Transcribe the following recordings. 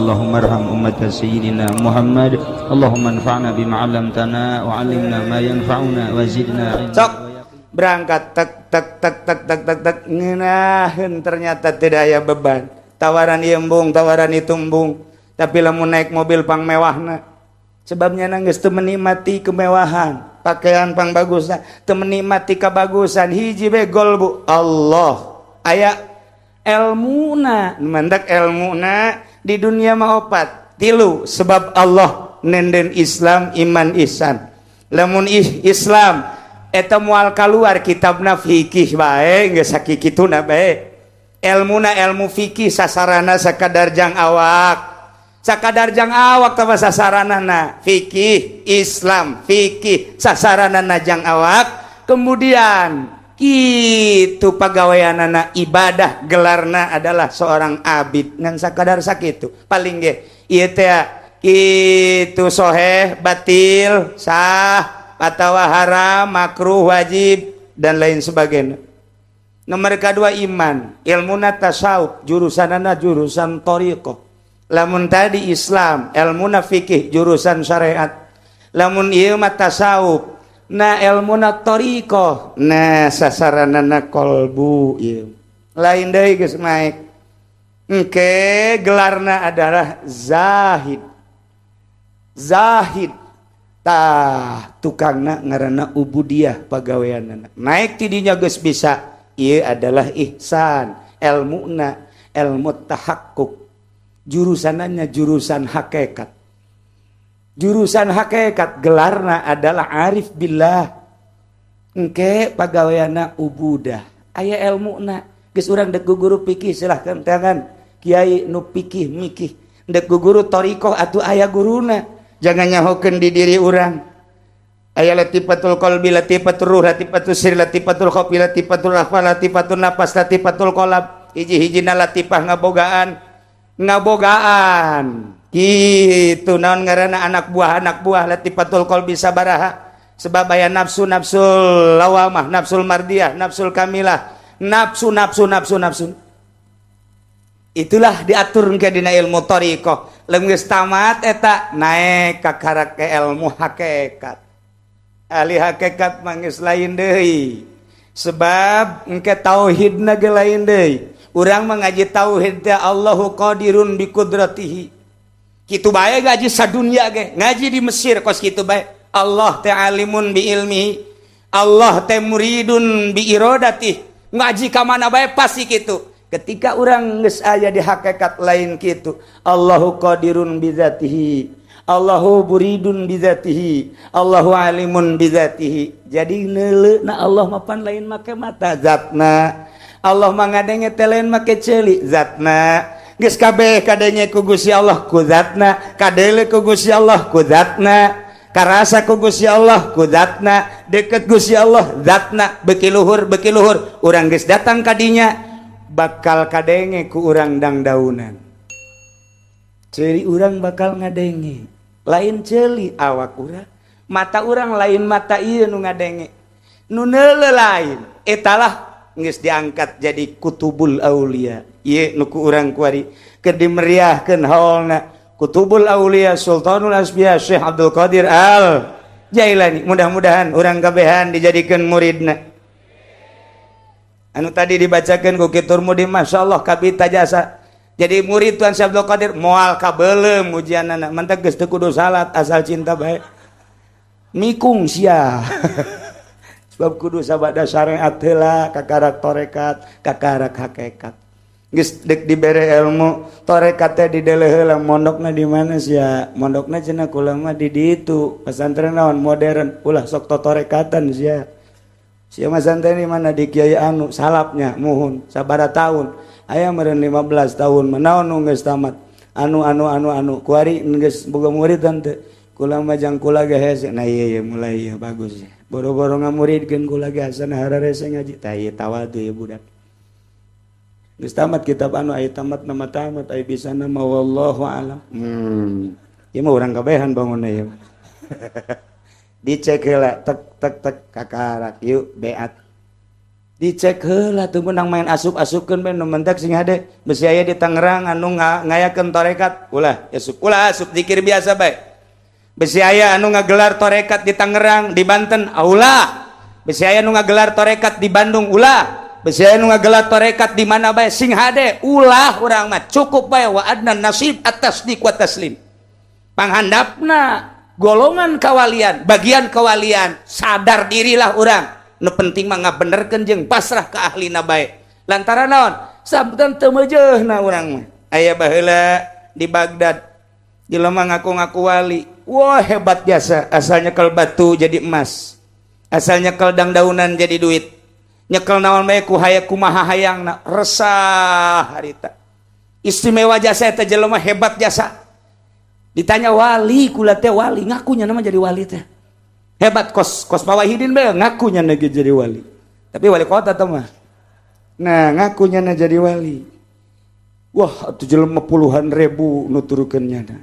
Allahumma arham ummat sayyidina Muhammad. Allahumma anfa'na bima 'allamtana wa 'allimna ma yanfa'una wa zidna ilma. Sok berangkat, tek tek tek tek tek tek tek, ngeunaheun, ternyata tidak aya beban. Tawaran ieu embung, tawaran itu embung, tapi lamun naik mobil pang mewahna, sebabnya geus teu menikmati kemewahan, pakaian pang bagusna, teu menikmati kebagusan. Hiji be golbu Allah, aya elmuna. Mandak elmuna di dunia mah opat tilu, sebab Allah nenden Islam, iman, ihsan. Lamun Islam eta moal keluar kitabna fikih bae, geus sakikituna bae elmuna, ilmu fikih sasarana sakadar jang awak, sakadar jang awak tama sasaranana. Fikih Islam, fikih sasaranana jang awak. Kemudian itu pagaweanana ibadah, gelarna adalah seorang abid, ngan sakadar sakitu paling ge. Ieu teh kitu, soheh, batil, sah atawa haram, makruh, wajib, dan lain sebagainya. Nomor kedua iman, ilmuna tasawuf, jurusanana jurusan thariqah. Lamun tadi Islam ilmuna fikih, jurusan syariat, lamun ieu mah tasawuf na ilmuna thariqah, nah sasaranana kolbu. Ieu lain deui, geus naik engke gelarna adalah zahid. Zahid tah tukangna ngaranna ubudiyah, pagaweanana naik tidinya geus bisa. Ieu adalah ihsan, ilmuna ilmu tahakkuk, jurusanannya jurusan hakikat. Jurusan hakikat, gelarna adalah arif billah. Engke pagaweana ubudah, aya ilmuna. Geus urang dek guru fikih, silahkan tangan kiai nu fikih mikih. Dek guru thariqah atuh aya guruna. Jangan nyahokeun di diri urang. Aya latifatul qalbi, latifatul ruh, latifatul sir, latifatul khafi, latifatul akhfa, latifatul nafas, latifatul qalb. Hiji-hijina latifah ngabogaan, ngabogaan gitu naon ngaranna, anak buah, anak buah. Latifatul qalbi sabaraha, sebab aya nafsu, nafsul lawamah, nafsul mardiyah, nafsul kamilah, nafsu, nafsu, nafsu, nafsu. Itulah diatur ke dina ilmu thariqah. Leunggeus tamat eta naik ka karak ke ilmu hakikat. Ahli hakikat mangis lain deui, sebab engke tauhidna ge lain deui. Urang mengaji tauhid teh Allahu qadirun bi qudratihi, kitu bae. Ngaji sadunya ge, ngaji di Mesir kos kitu bae. Allah teh alimun bi ilmihi, Allah teh muridun bi iradatihi. Ngaji ka mana bae pasti kitu. Ketika orang geus aya di hakikat lain kitu. Allahu qadirun bi dzatihi, Allahu muridun bi dzatihi, Allahu alimun bi dzatihi. Jadi neuleu na Allah mapan lain make mata, zatna. Allah mah ngadenge teh lain make ceuli, zatna. Geus kabeh kadenge ku Gusti Allah ku zatna, kadeuleu ku Gusti Allah ku zatna, karasa ku Gusti Allah ku zatna, deket Gusti Allah zatna. Beki luhur, beki luhur, urang geus datang kadinya, bakal kadenge ku urang dangdaunan. Ceuli urang bakal ngadenge, lain ceuli awak urang, mata urang lain, mata ieu nu ngadenge, nu neuleu lain. Etalah geus diangkat jadi kutubul aulia. Ieu nu ku urang kuari keur dimeriahkeun haolna Kutubul Aulia Sultanul Asbiya Syekh Abdul Qadir Al Jailani. Mudah-mudahan urang kabehan dijadikan muridna. Anu tadi dibacakan ku Kitur Mudi, Masya Allah, kabita jasa jadi murid Tuan Syekh Abdul Qadir, moal kabelem ujianana. Mantak geus teu kudu salat, asal cinta bae mikung sia, sebab kudu sabada syariat heula, kakarak torekat, kakarak hakikat. Geus dek dibere ilmu torekat teh dideleh heula. Mondokna di mana sia? Mondokna cenah kula mah di ditu, pesantren naon modern. Ulah sok totorekatan sia. Sia mah santai di mana? Di kiai anu salapnya. Muhun, sabara tahun? Aya meureun 15 tahun. Manaon nu geus tamat? Anu anu anu anu kuari geus boga murid teu? Kula mah jang kula ge hese. Nah, iya iya, mulai iya, bagus. Boro-boro ngamuridkeun, kula ge asana hararese ngaji. Tah, ieu tawadu ya budak. Geus tamat kitab anu, aya tamat nama tamat, aya bisa nama wallahu alam. Ieu mah urang kabehan bangunna ieu. Dicek heula, tek tek tek, kakarak yuk beat. Dicek heula, teu meunang main asup-asupkeun bae. Nu mentek sing hade, besi aya di Tangerang anu ngayakeun tarekat, ulah asup, ulah asup, zikir biasa bae. Besi aya anu ngagelar tarekat di Tangerang, di Banten, ulah. Besi aya anu ngagelar tarekat di Bandung, ulah. Besi aya anu ngagelar tarekat di mana bae, sing hade, ulah. Urang mah cukup bae wa adnan nasib at-tasdiq wa taslim. Panghandapna golongan kawalian, bagian kawalian, sadar dirilah urang. Nu penting mah ngabenerkeun jeung pasrah ke ahlina bae. Lantaran naon? Sampetan teu meujeuhna urang mah. Aya baheula di Baghdad jelema ngaku-ngaku wali. Wah, hebat jasa, asal nyekel batu jadi emas, asal nyekel dang-daunan jadi duit, nyekel naon bae ku hayang, kumaha hayangna. Resah harita, istimewa jasa eta jelema, hebat jasa. Ditanya wali, kula teh wali, ngakunya nama jadi wali teh hebat, kos kos Pawahidin bae ngakunya lagi jadi wali, tapi wali kota tuh mah. Nah, ngakunya na jadi wali. Wah, atuh jelema puluhan ribu nuturkeun nyana.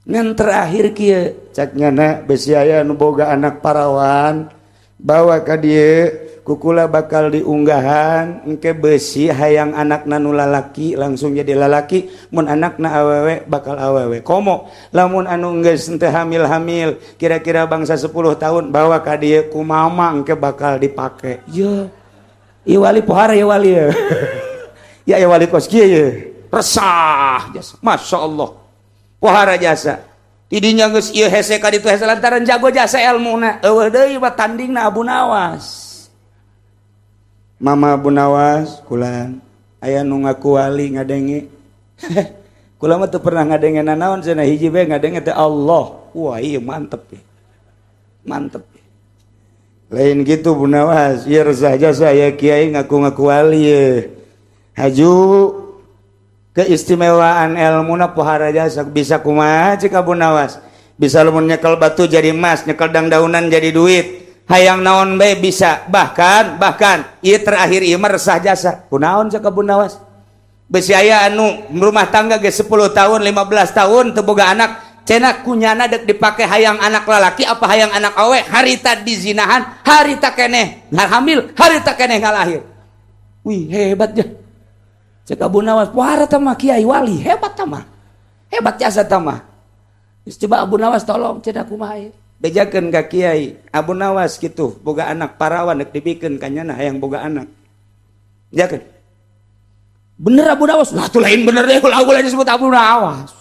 Ngan terakhir kieu cak nyana, besi aya nu boga anak parawan, bawa ka dieu kukula bakal diunggahan. Engke besi hayang anak nu lalaki langsung jadi lalaki, mun anakna awewe bakal awewe. Komo lamun anu geus teu hamil-hamil, kira-kira bangsa 10 tahun, bawa ka dieu ku mama engke bakal dipake. Ye, ieu wali pohara ya, wali ya ya, ya wali kos kieu ye. Resah jasa, Masya Allah, pohara jasa. Tidinya geus ieu hese ka ditu hese lantaran jago jasa ilmuna. Eueuh deui mah tandingna Abu Nawas. Mama Abu Nawas, kulan aya nu ngaku wali ngadenge. Kula mah teu pernah ngadenge nanaon cenah, hiji bae ngadenge teh Allah. Wah, iya mantep ya. Mantep. Lain gitu, Bu Nawas, ieu resah jasa ya kiai ngaku-ngaku wali ye. Haju keistimewaan ilmuna pohara jasa, bisa kumaha cik Abu Nawas? Bisa lamun nyekel batu jadi emas, nyekel dang-daunan jadi duit. Hayang naon bae bisa. Bahkan bahkan ieu terakhir ieu mah resah jasa. Kunaon cek Abu Nawas? Besi aya anu rumah tangga ge 10 tahun, 15 tahun teu boga anak, cenah kunyana dek dipake hayang anak lalaki apa hayang anak awe. Harita dizinahan, harita keneh hamil, harita keneh ngalahir. Wih, hebat ya cek Abu Nawas. Wah, mah kiai wali hebat mah, hebat jasa mah. Coba Abu Nawas tolong cenah, kumaha bejakeun ka kiai Abu Nawas gitu, boga anak parawan dek dibikeun ka nyana, hayang boga anak. Bejakeun bener Abu Nawas lah tuh. Lain bener deh kalau ulah disebut Abu Nawas.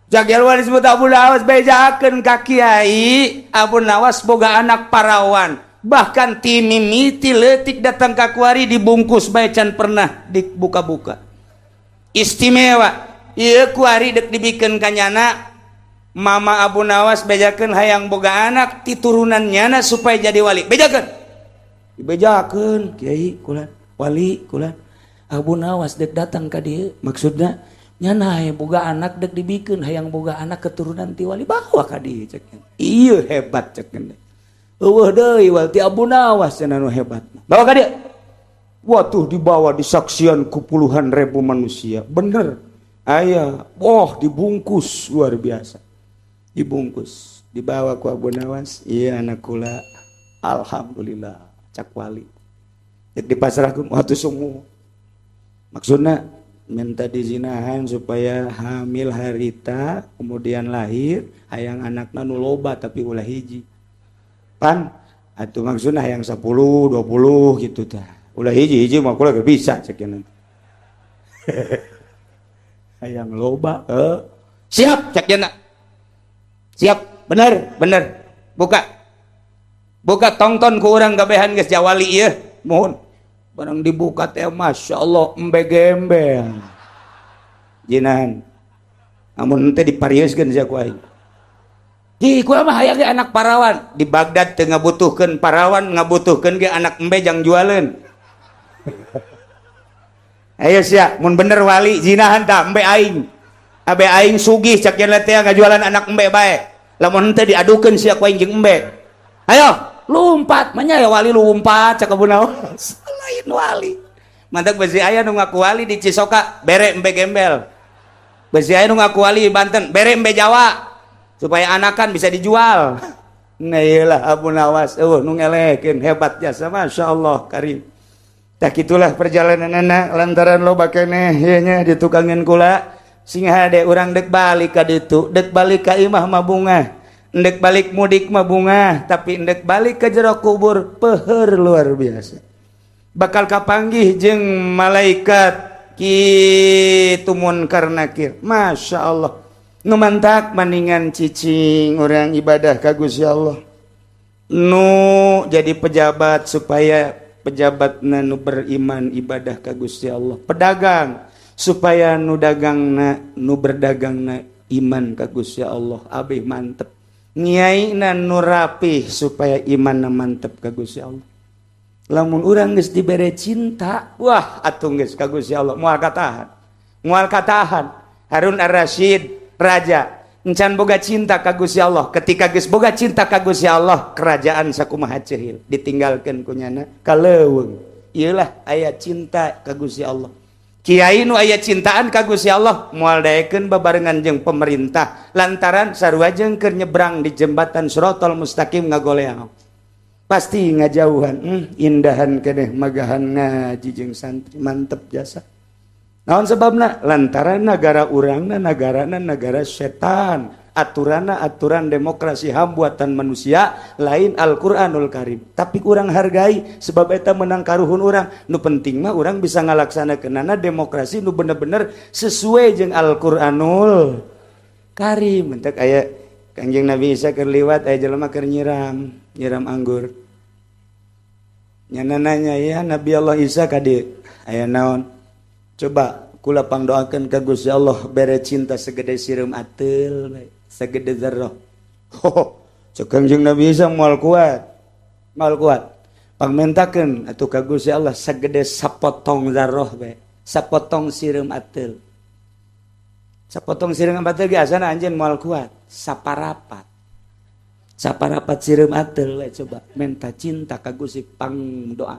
Jagelwan disebut Abu Nawas, bejakeun ka kiai Abu Nawas boga anak parawan, bahkan ti mimiti leutik datang ka kuari dibungkus bae can pernah dibuka-buka. Istimewa ieu kuari dek dibikeun ka nyana. Mama Abu Nawas bejakeun hayang boga anak ti turunan nyana supaya jadi wali. Bejakeun, dibejakeun, kiai kula wali, kula Abu Nawas dek datang ka dieu, maksudna nyana hayang boga anak dek dibikeun, hayang boga anak keturunan ti wali, bawa ka dieu cek. Iya, hebat cek. Eueuh deui wal ti Abu Nawas cenah nu hebat, bawa ka dieu. Wah, tuh dibawa, disaksian ku puluhan ribu manusia, bener aya. Wah, dibungkus luar biasa, dibungkus, dibawa ku Abu Nawas. Iya, anak kula, alhamdulillah cak wali. Dek dipasrahkeun waktu semua, maksudnya minta dizinahan supaya hamil harita kemudian lahir, hayang anakna nu loba tapi ulah hiji pan atau maksudnya hayang 10 20 gitu tah, ulah hiji hiji mah kula bisa cek nanti, hayang loba. Eh, siap cek jana, siap, bener bener, buka buka, tongton ku urang kabehan geus jawali ieu. Mohon barang dibuka teh, Masya Allah, embe gembel jinan. Amun teh diparioskeun sia ku aing di kula mah hayang ge anak parawan. Di Baghdad teu ngabutuhkeun parawan, ngabutuhkeun ge anak embe jang jualeun. Ayo sia, mun bener wali, zinahan tah embe aing. Abe aing sugih cak yen teh ngajualan anak embe bae. Lamun henteu diadukeun sia ku aing jeung embe. Ayo lompat manya ya wali, lompat cak Abu Nawas. Lain wali. Mantak besi aya nu ngaku wali di Cisoka, bere embe gembel. Besi aya nu ngaku wali di Banten, bere embe Jawa supaya anakan bisa dijual. Nah iyalah Abu Nawas, eueuh nu ngelekeun, hebat jasa, Masya Allah karim. Tak itulah perjalanan anak lantaran loba keneh ieu nya ditukangin kula sing hade urang dek balik ka ditu, dek balik ka imah mah bungah, endek balik mudik mah bungah, tapi endek balik ke jero kubur peuheur luar biasa. Bakal kapanggih jeung malaikat kitu munkar nakir. Masya Allah. Nu mantak maningan cicing orang ibadah ka Gusti Allah. Nu jadi pejabat supaya pejabat nu beriman ibadah ka Gusti Allah. Pedagang supaya nu dagangna, nu berdagangna iman ka Gusti Allah. Abih mantep. Ngiaina nu rapih supaya imanna mantep ka Gusti Allah. Lamun urang geus dibere cinta, wah atuh geus ka Gusti Allah moal katahan. Moal katahan. Harun Ar-Rasyid raja encan boga cinta ka Gusti Allah. Ketika geus boga cinta ka Gusti Allah, kerajaan sakumaha cehil ditinggalkeun ku nyana ka leuweung. Ieulah aya cinta ka Gusti Allah. Kiai nu aya cintaan ka Gusti Allah moal daekeun babarengan jeung pemerintah lantaran sarua jeung keur nyebrang di jembatan Sirotol Mustaqim ngagoleang. Pasti ngajauhan, indahan keneh magahan ngaji jeung santri mantep jasa. Naon sebabna? Lantaran negara urangna negarana negara setan, aturanna aturan demokrasi HAM buatan manusia, lain Al-Qur'anul Karim. Tapi kurang hargai sebab eta menang karuhun urang. Nu penting mah urang bisa ngalaksanakeunana demokrasi nu bener-bener sesuai jeung Al-Qur'anul Karim. Entek aya Kangjeng Nabi Isa keur liwat, aya jelema keur nyiram, nyiram anggur. Nyana nanya, "Ya Nabi Allah Isa, ka dieu aya naon?" "Coba kula pangdoakeun ka Gusti Allah bere cinta segede sireum ateul bae, segede zarrah." Ho, cek Kangjeng Nabi Isa, "Moal kuat. Moal kuat. Pangmentakeun atuh ka Gusti Allah segede sapotong zarrah bae, sapotong sireum ateul." Sapotong sireum ateul ge asana anjeun moal kuat, saparapat. Saparapat sireum ateul we coba menta cinta ka Gusti pangdoa.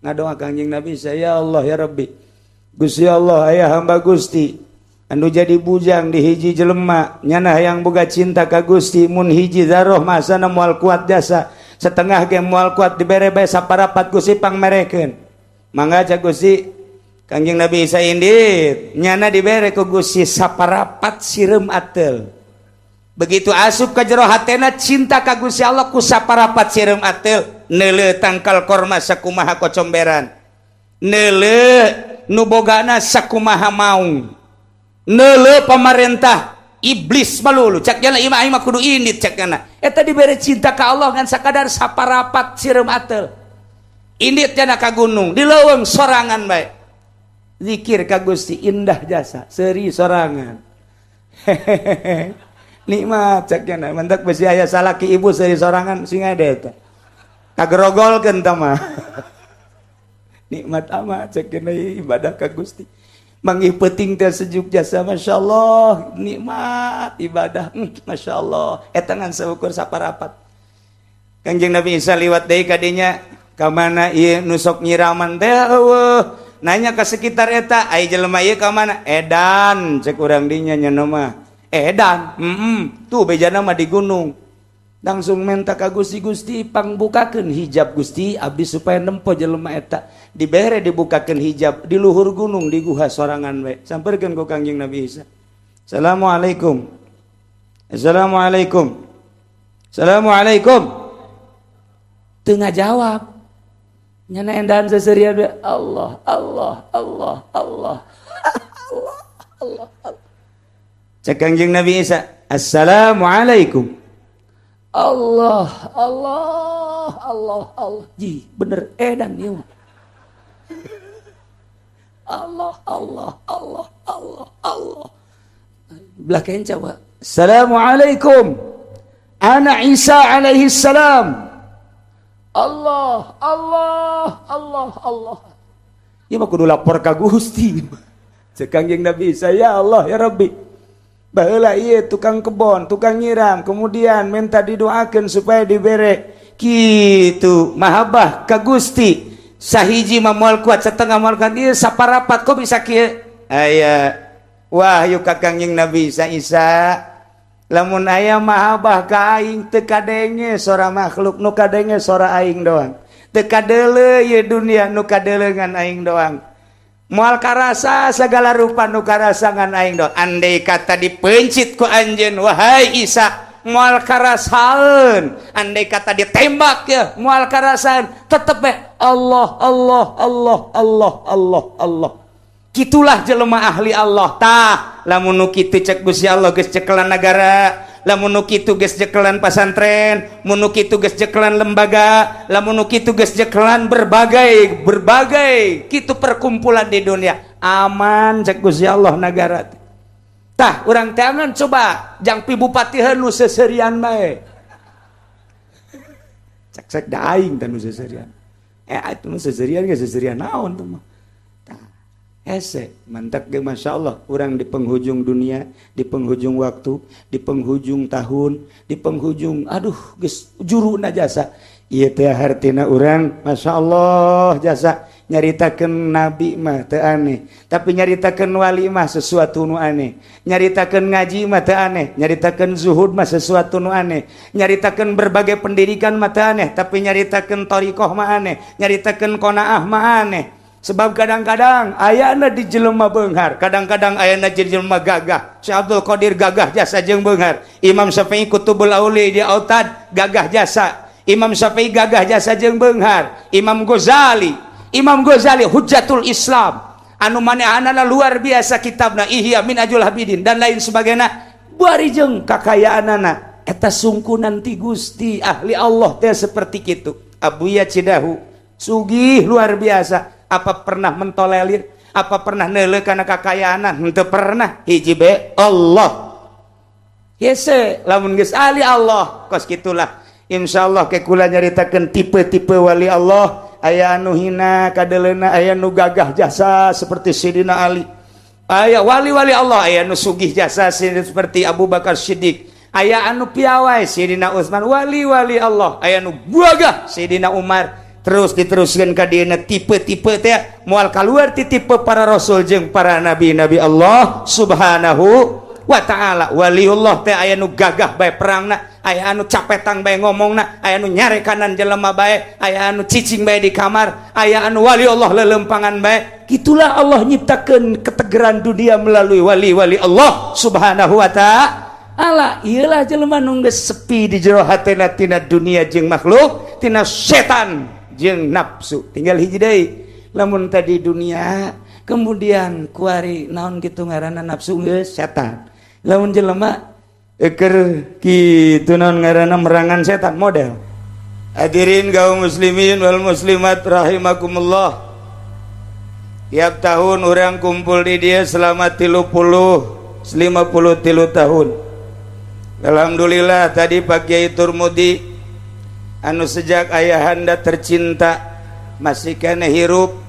Ngadoa Kangjeng Nabi Isa, "Ya Allah, ya Rabbi, Gusti Allah, aya hamba Gusti anu jadi bujang di hiji jelema, nyana hayang boga cinta ka Gusti. Mun hiji zarroh masana moal kuat jasa, setengah ge moal kuat, dibere bae saparapat Gusti, pangmerekeun mangga," cak Gusti. Kangjeng Nabi Isa indit, nyana dibere ku Gusti saparapat sireum ateul. Begitu asup ka jero hatena cinta ka Gusti Allah ku saparapat sireum ateul, neuleuh tangkal korma sakumaha kocomberan, neuleuh nu bogana sakumaha maung, neuleuh pamarentah iblis malulu, cak jana imah imah kudu indit, cak jana. Eta dibere cinta ka Allah ngan sakadar saparapat sireum ateul. Indit jana ka gunung, di leuweung sorangan bae zikir ka Gusti, indah jasa, seuri sorangan, hehehe, nikmat, cak jana. Mantak besi aya salaki ibu seuri sorangan sing ada eta kagerogolkeun tah mah. Nikmat amat, cek ibadah ka Gusti, manggih peuting teh sejuk jasa, Masya Allah, nikmat ibadah, Masya Allah. Eta ngan seukur saparapat. Kangjeng Nabi Isa liwat deui kadinya, ka mana ieu nu sok nyiraman teh? Eueuh. Nanya ke sekitar eta, "Ai jelema ieu ka mana?" "Edan," cek urang dinya, nya mah edan. Tuh bejana mah di gunung. Langsung minta ka Gusti, "Gusti, pangbukakeun hijab Gusti abdi supaya nempo jelema eta." Dibere, dibukakeun hijab, di luhur gunung di guha sorangan we. Samperkeun ku Kangjeng Nabi Isa. "Assalamualaikum, assalamualaikum, assalamualaikum." Teu ngajawab. Nyana endahan seserian, Allah, Allah, Allah, Allah, Allah, Allah, Allah. Cek Kangjeng Nabi Isa, "Assalamualaikum." Allah, Allah, Allah, Allah. Ji, bener edan ieu. Allah, Allah, Allah, Allah, Allah. Belah kenca, Pak. "Assalamualaikum. Ana Isa alaihi salam." Allah, Allah, Allah, Allah. Ieu mah kudu lapor ka Gusti. Cek Kangjeng Nabi Isa, "Ya Allah, ya Rabbi. Baheula ieu tukang kebon, tukang nyiram, kemudian minta didoakeun supaya dibere kitu mahabbah ka Gusti. Sahiji mah moal kuat, setengah moal kuat, ieu saparapat kok bisa kieu?" Aya wahyu ka Kangjeng Nabi Isa, "Isa, Lamun aya mahabbah ka aing, teu kadenge sora makhluk, nu kadenge sora aing doang. Teu kadeuleu ieu dunia, nu kadeuleu ngan aing doang. Moal karasa segala rupa, nu karasa ngan aing doang. Andai kata dipencit ku anjeun, wahai Isa, moal karasaeun. Andai kata ditembak ya, moal karasaeun. Tetep be Allah, Allah, Allah, Allah, Allah, Allah. Gitulah jelema ahli Allah. Tah, lamun nu kitu cek Gusti Allah geus cekelan negara, lamun nu kitu geus cekelan pasantren, mun nu kitu geus cekelan lembaga, lamun nu kitu geus cekelan berbagai berbagai kitu perkumpulan di dunia, aman cek Gusti Allah negara. Tah, urang teangan coba jang pi bupati nu seserian bae. Cek cek da aing teh nu seserian. Eh, itu mah seserian ge seserian naon tuh mah. Hese mantap ge, Masya Allah, orang di penghujung dunia, di penghujung waktu, di penghujung tahun, di penghujung, aduh, geus juru jasa ieu teh hartina urang. Masya Allah, jasa nyaritakeun nabi mah teu aneh, tapi nyaritakeun wali mah sesuatu nu aneh. Nyaritakeun ngaji mah teu aneh, nyaritakeun zuhud mah sesuatu nu aneh, nyaritakeun berbagai pendidikan mah teu aneh, tapi nyaritakeun thoriqoh mah aneh, nyaritakeun qonaah mah aneh. Sebab kadang-kadang ayana di jelema beunghar, kadang-kadang ayana di jelema gagah. Syekh Abdul Qadir gagah jasa jeung beunghar. Imam Syafi'i Kutubul Auli di Autad gagah jasa. Imam Syafi'i gagah jasa jeung beunghar. Imam Ghazali, Imam Ghazali Hujjatul Islam anu manehanana luar biasa, kitabna Ihya, Minhajul Abidin, dan lain sebagainya, bari jeung kakayaanana eta sungkunan ti Gusti. Ahli Allah teh seperti kitu. Abuya Cidahu sugih luar biasa. Apa pernah mentolelir? Apa pernah neuleuh kana kakayaan? Henteu pernah. Hiji be Allah. Hese lamun geus ahli Allah kos kitulah. Insyaallah ke kula nyaritakeun tipe-tipe wali Allah. Aya anu hina kadeleuna, aya nu gagah jasa seperti Sidina Ali. Aya wali-wali Allah, aya nu sugih jasa seperti Abu Bakar Siddiq. Aya anu piawai Sidina Utsman, wali-wali Allah. Aya nu gagah Sidina Umar. Terus diteruskan ka dieuna tipe-tipe teh moal keluar ti tipe para rasul jeung para nabi-nabi Allah Subhanahu wa Ta'ala. Waliullah teh aya nu gagah bae perangna, aya anu capetang bae ngomongna, aya anu nyarekanan jelema bae, aya anu cicing bae di kamar, aya anu wali Allah lelempangan bae. Gitulah Allah nyiptakeun ketegeran dunia melalui wali-wali Allah Subhanahu wa Ta'ala. Iyalah jelema nu geus sepi di jero hatena tina dunia jeung makhluk, tina setan jeung nafsu. Tinggal hiji deui, lamun tadi dunia, kemudian kuari naon gitu ngaranna nafsu geus setan. Lamun jelema eker kitu naon ngaranna merangan setan model. Hadirin kaum muslimin wal muslimat rahimakumullah. Tiap tahun orang kumpul di dia selama 30 53 tahun. Alhamdulillah, tadi Pak Kiai Turmudi anu sejak ayahanda tercinta masih kena hirup,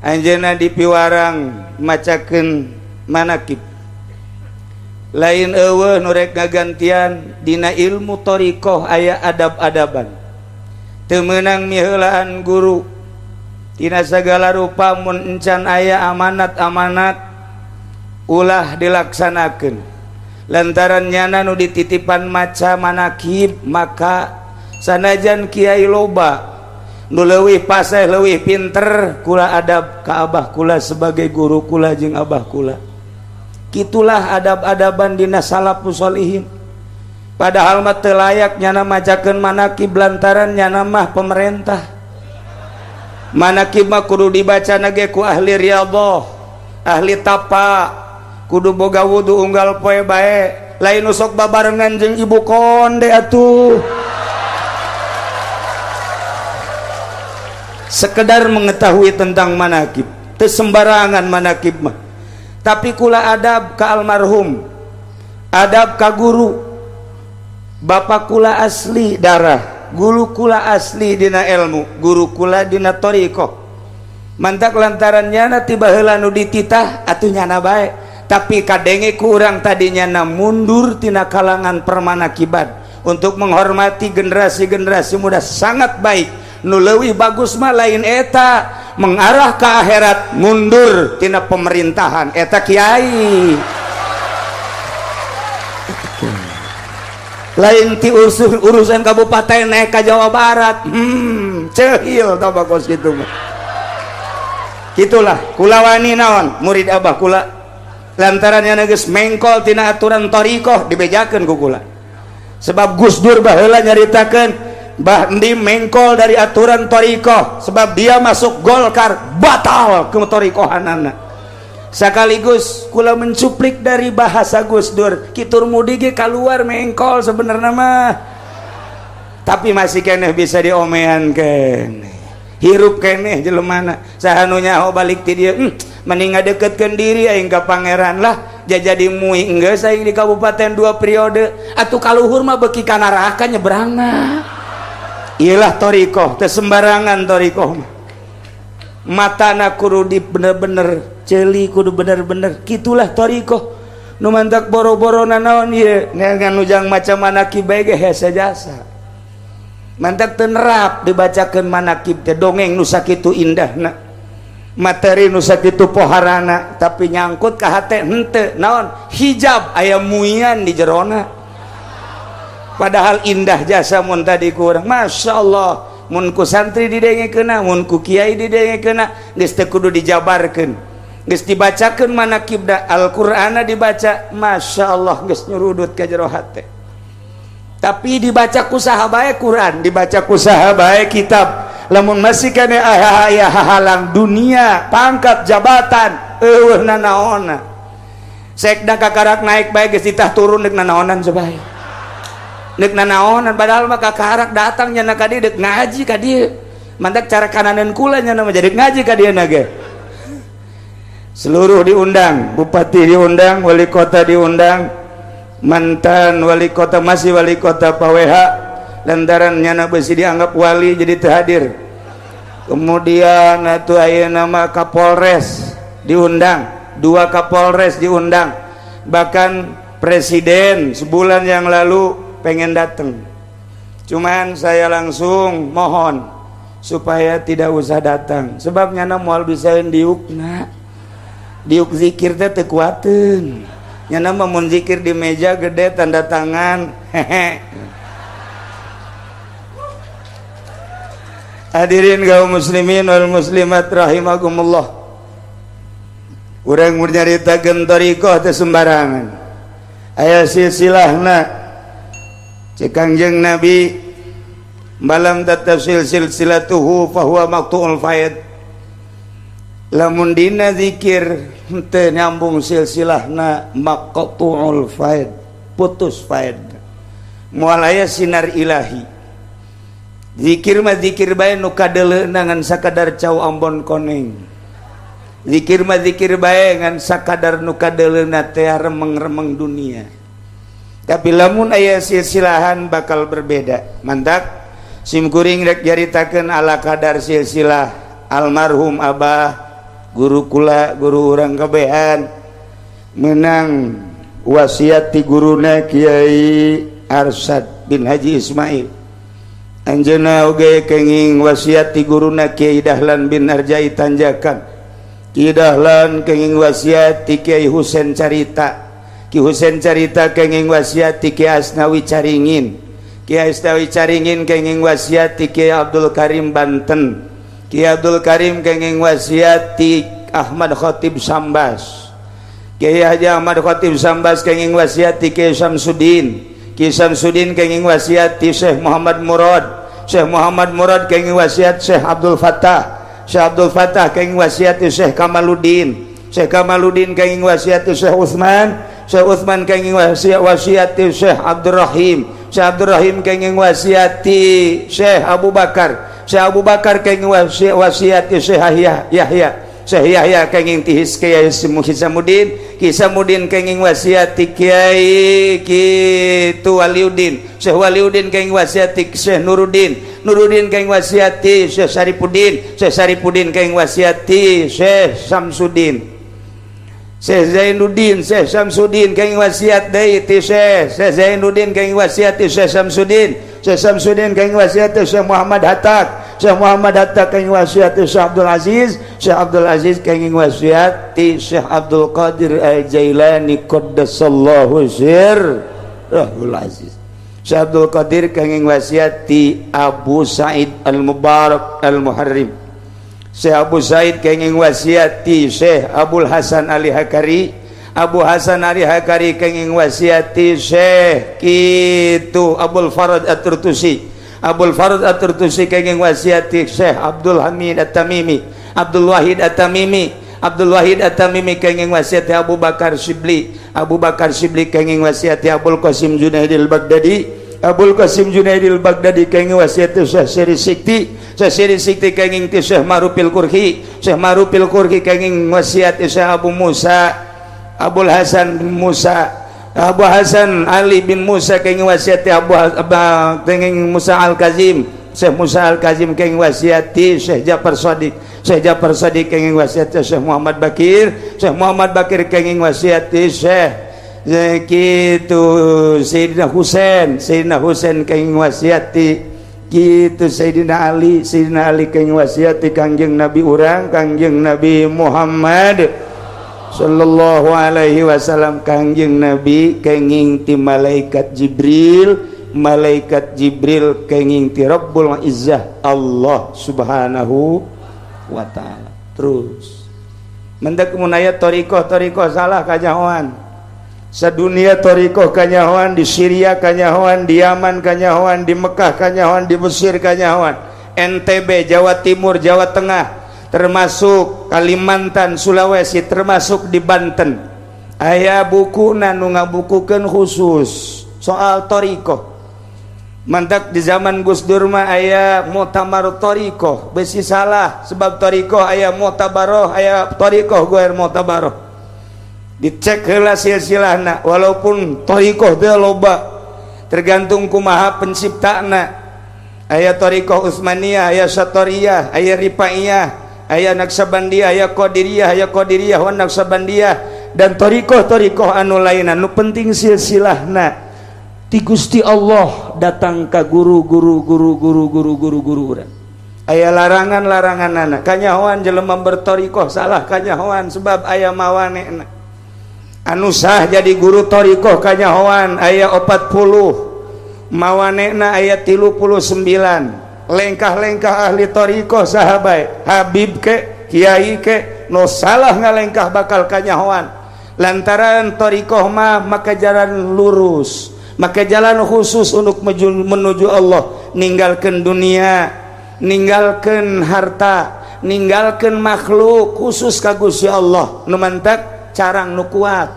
anjeunna di piwarang macakeun manakib. Lain eueuh nu rek ngagantian. Dina ilmu thoriqoh aya adab-adaban. Teu meunang miheulaan guru tina sagala rupa. Mun encan aya amanat-amanat, ulah dilaksanakeun. Lantaran nyana nu dititipan maca manakib, maka sanajan kiai loba nu leuwih paseh, leuwih pinter, kula adab ka abah kula sebagai guru kula jeung abah kula. Kitulah adab-adaban dina salafus sholihin. Padahal mah teu layak nyana macakeun manakib lantaran nyana mah pemerintah. Manakib mah kudu dibaca ge ku ahli riyadhah, ahli tapa, kudu boga wudu unggal poe bae, lain usok babarengan jeung ibu konde atuh. Sekedar mengetahui tentang manakib, teu sembarangan manakib mah. Tapi kula adab ka almarhum, adab ka guru. Bapak kula asli darah, guru kula asli dina ilmu, guru kula dina thoriqoh. Mantak lantaran nyana tiba heula nu dititah atuh nyana bae, tapi kadenge kurang tadinya na mundur tina kalangan permanakiban untuk menghormati generasi-generasi muda. Sangat baik. Nu leuwih bagus mah lain eta, mengarah ke akhirat, mundur tina pemerintahan eta kiai. Lain ti urusan kabupaten naik ke Jawa Barat. Cehil tau kos gitu mah. Gitulah kula wani naon murid abah kula lantaran yang geus mengkol tina aturan thoriqoh dibejakeun ku kula. Sebab Gus Dur baheula nyaritakeun Bah Endi mengkol dari aturan thoriqoh sebab dia masuk Golkar batal ke thoriqohanana. Sekaligus kula mencuplik dari bahasa Gus Dur, kitur mudi ge keluar mengkol sebenarnya mah, tapi masih keneh bisa diomean keneh, hirup keneh jelemana. Saha nu nyaho balik ti dieu, mending ngadeketkeun diri aing ka pangeran lah, jadi mui enggeus aing di kabupaten dua periode atuh kaluhur mah beuki ka neraka nyebrangna. Iyalah thoriqoh teh sembarangan. Thoriqoh mah matana kudu di bener-bener ceuli, kudu bener-bener. Gitulah thoriqoh nu mantak boro-boro nanaon ieu ngan ujang macam manakib bae ge hese jasa. Mantak teu nerap dibacakeun manakib teh, dongeng nu sakitu indahna, materi nu sakitu poharana, tapi nyangkut ka hate henteu. Naon hijab aya muian di jerona, padahal indah jasa. Mun tadi kurang, Masya Allah, mun ku santri didengekeuna, mun ku kiai didengekeuna, geus teu kudu dijabarkeun, geus dibacakeun manakibna, Al-Qur'ana dibaca, Masya Allah, geus nyurudut ka jero hate. Tapi dibaca ku saha bae Quran, dibaca ku saha bae kitab, lamun masih kene aya hahalang dunia, pangkat, jabatan, eueuh nanaonna. Sekda kakarak naik bae geus ditah turun, deuk nanaonan coba, deuk nanaonan? Padahal mah kakarak datang nya ka dieu deuk ngaji ka dieu. Mantak cara kananeun kula nya mah jadi ngaji ka dieu ge. Seluruh diundang, bupati diundang, wali kota diundang, mantan wali kota, masih wali kota Pak WH, lantaran nyana besi dianggap wali jadi terhadir. Kemudian atuh aya nama Kapolres diundang, dua Kapolres diundang, bahkan presiden sebulan yang lalu pengen datang, cuman saya langsung mohon supaya tidak usah datang sebab nyana moal bisa diukna, diuk zikir teh teu kuateun. Nyana mah mun zikir di meja gede tanda tangan, hehe. Hadirin kaum muslimin wal muslimat rahimakumullah, urang mun nyaritakeun thariqah teh sembarangan, aya silsilahna. Cek Kangjeng Nabi, malam tattasil silsilatuhu fahuwa maqtu'ul faid. Lamun dina zikir henteu nyambung silsilahna, maqtu'ul faid, putus faid, moal aya sinar ilahi. Zikir mah zikir bae nu kadeuleuna ngan sakadar cau ambon koneng. Zikir mah zikir bae ngan sakadar nu kadeuleuna teh remeng-remeng dunia. Tapi lamun aya silsilahan bakal berbeda. Mantak sim kuring rek nyaritakeun ala kadar silsilah almarhum abah, guru kula, guru urang kabehan, menang wasiat ti guruna Kiai Arsad bin Haji Ismail. Anjeunna oge kenging wasiat ti guruna Kiai Dahlan bin Arjai Tanjakan. Kiai Dahlan kenging wasiat ti Kiai Husen Carita. Ki Husen Carita kenging wasiat ti Kiai Asnawi Caringin. Kiai Asnawi Caringin kenging wasiat ti Kiai Abdul Karim Banten. Kiai Abdul Karim kenging wasiat ti Ahmad Khatib Sambas. Kiai Haji Ahmad Khatib Sambas kenging wasiat ti Kiai Samsudin. Kiai Samsudin kenging wasiat ti Syekh Muhammad Murad. Syekh Muhammad Murad kenging wasiat Syekh Abdul Fattah. Syekh Abdul Fattah kenging wasiat ti Syekh Kamaluddin. Syekh Kamaluddin kenging wasiat ti Syekh Utsman. Syekh Utsman kenging wasiat ti Syekh Abdurrahim. Syekh Abdurrahim kenging wasiat ti Syekh Abu Bakar. Syekh Abu Bakar kenging wasiat ti Syekh Yahya. Syekh Yahya kenging ti Kiai Hisamuddin. Hisamuddin kenging wasiat ti Kiai kitu Waliuddin. Syekh Waliuddin kenging wasiat ti Syekh Nuruddin. Nuruddin kenging wasiat ti Syekh Saripudin. Syekh Saripudin kenging wasiat ti Syekh Samsudin. Syekh Zainuddin, Syekh Samsudin kenging wasiat deui ti Syekh Zainuddin kenging wasiat ti Syekh Samsudin. Syekh Samsudin kenging wasiat ti Syekh Muhammad Hatta. Syekh Muhammad Hatta kenging wasiat ti Syekh Abdul Aziz. Syekh Abdul Aziz kenging wasiat ti Syekh Abdul Qadir Al-Jailani qaddasallahu sirrahul aziz. Syekh Abdul Qadir kenging wasiat ti Abu Said Al-Mubarak Al-Muharrim. Syekh Abu Said kenging wasiat ti Syekh Abul Hasan Ali Hakari. Abu Hasan Ali Hakari kenging wasiat ti Syekh kitu Abul Farad At-Turtusi. Abul Farad At-Turtusi kenging wasiat ti Syekh Abdul Hamid At-Tamimi. Abdul Wahid At-Tamimi. Abdul Wahid At-Tamimi kenging wasiat ti Abu Bakar Shibli. Abu Bakar Shibli kenging wasiat ti Abul Qasim Junaidil Baghdadi. Abul Qasim Junaidil Baghdadi kenging wasiat ti Syekh Siri Sikti. Syekh Siri Sikti kenging ti Syekh Marupil Kurhi. Syekh Marupil Kurhi kenging wasiat ti Syekh Abu Musa Abul Hasan bin Musa, Abu Hasan Ali bin Musa kenging wasiat ti Abu kenging Musa Al Kazim. Syekh Musa Al Kazim kenging wasiat ti Syekh Ja'far Shadiq. Syekh Ja'far Shadiq kenging wasiat ti Syekh Muhammad Bakir. Syekh Muhammad Bakir kenging wasiat ti Syekh kitu Sayyidina Husain. Sayyidina Husain kenging wasiat ti kitu Sayyidina Ali. Sayyidina Ali kenging wasiat ti Kangjeng Nabi urang, Kangjeng Nabi Muhammad sallallahu alaihi wasallam. Kangjeng Nabi kenging ti malaikat Jibril, malaikat Jibril kenging ti Rabbul Izzah Allah Subhanahu wa taala. Terus mendak mun aya thariqah-thariqah salah kanyahoan. Sadunia thariqah kanyahoan, di Syria kanyahoan, di Yaman kanyahoan, di Mekah kanyahoan, di Mesir kanyahoan, NTB, Jawa Timur, Jawa Tengah, termasuk Kalimantan, Sulawesi, termasuk di Banten. Aya buku nu ngabukukeun khusus soal thariqah. Mantak di zaman Gus Dur mah aya Muktamar Thariqah, besi salah sebab thariqah aya muktabaroh, aya thariqah goer muktabaroh. Dicek heula silsilahna, walaupun thariqah teh loba, tergantung kumaha penciptana. Aya thariqah Utsmaniyah, aya Satoriyah, aya Rifaiyah, aya Naksabandiyah, aya Qadiriyah, aya Qadiriyah wa Naksabandiyah, dan thariqah-thariqah anu lainna. Nu penting silsilahna ti Gusti Allah datang ka guru guru guru guru guru guru guru urang. Aya larangan-larangan anak kanyahoan jelema berthariqah salah kanyahoan, sebab aya mawanena. Anu sah jadi guru thariqah kanyahoan aya 40, mawanena aya 39. Lengkah-lengkah ahli thariqah sahabat, habib ke, kiai ke, no salah ngalengkah bakal kanyahoan, lantaran thariqah mah maka jalan lurus, maka jalan khusus untuk menuju Allah, ninggalkan dunia, ninggalkan harta, ninggalkan makhluk, khusus ka Gusti Allah. Nu mantak carang nu kuat,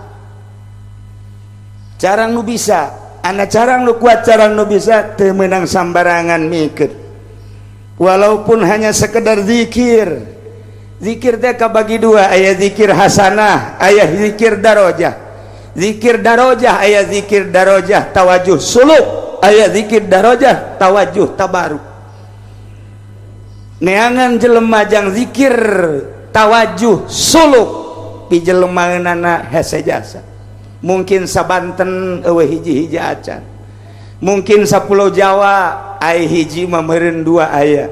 carang nu bisa. Anak carang nu kuat, carang nu bisa, teu meunang sambarangan mikir, walaupun hanya sekedar zikir. Zikir teh kabagi dua, aya zikir hasanah, aya zikir darojah. Zikir darojah, aya zikir darojah tawajuh suluk, aya zikir darojah tawajuh tabaruk. Neangan jelema jang zikir tawajuh suluk pi jelemaeunana hese jasa. Mungkin sabanten eueuh hiji-hiji acan, mungkin sapulau Jawa ai hiji mah meureun dua aya,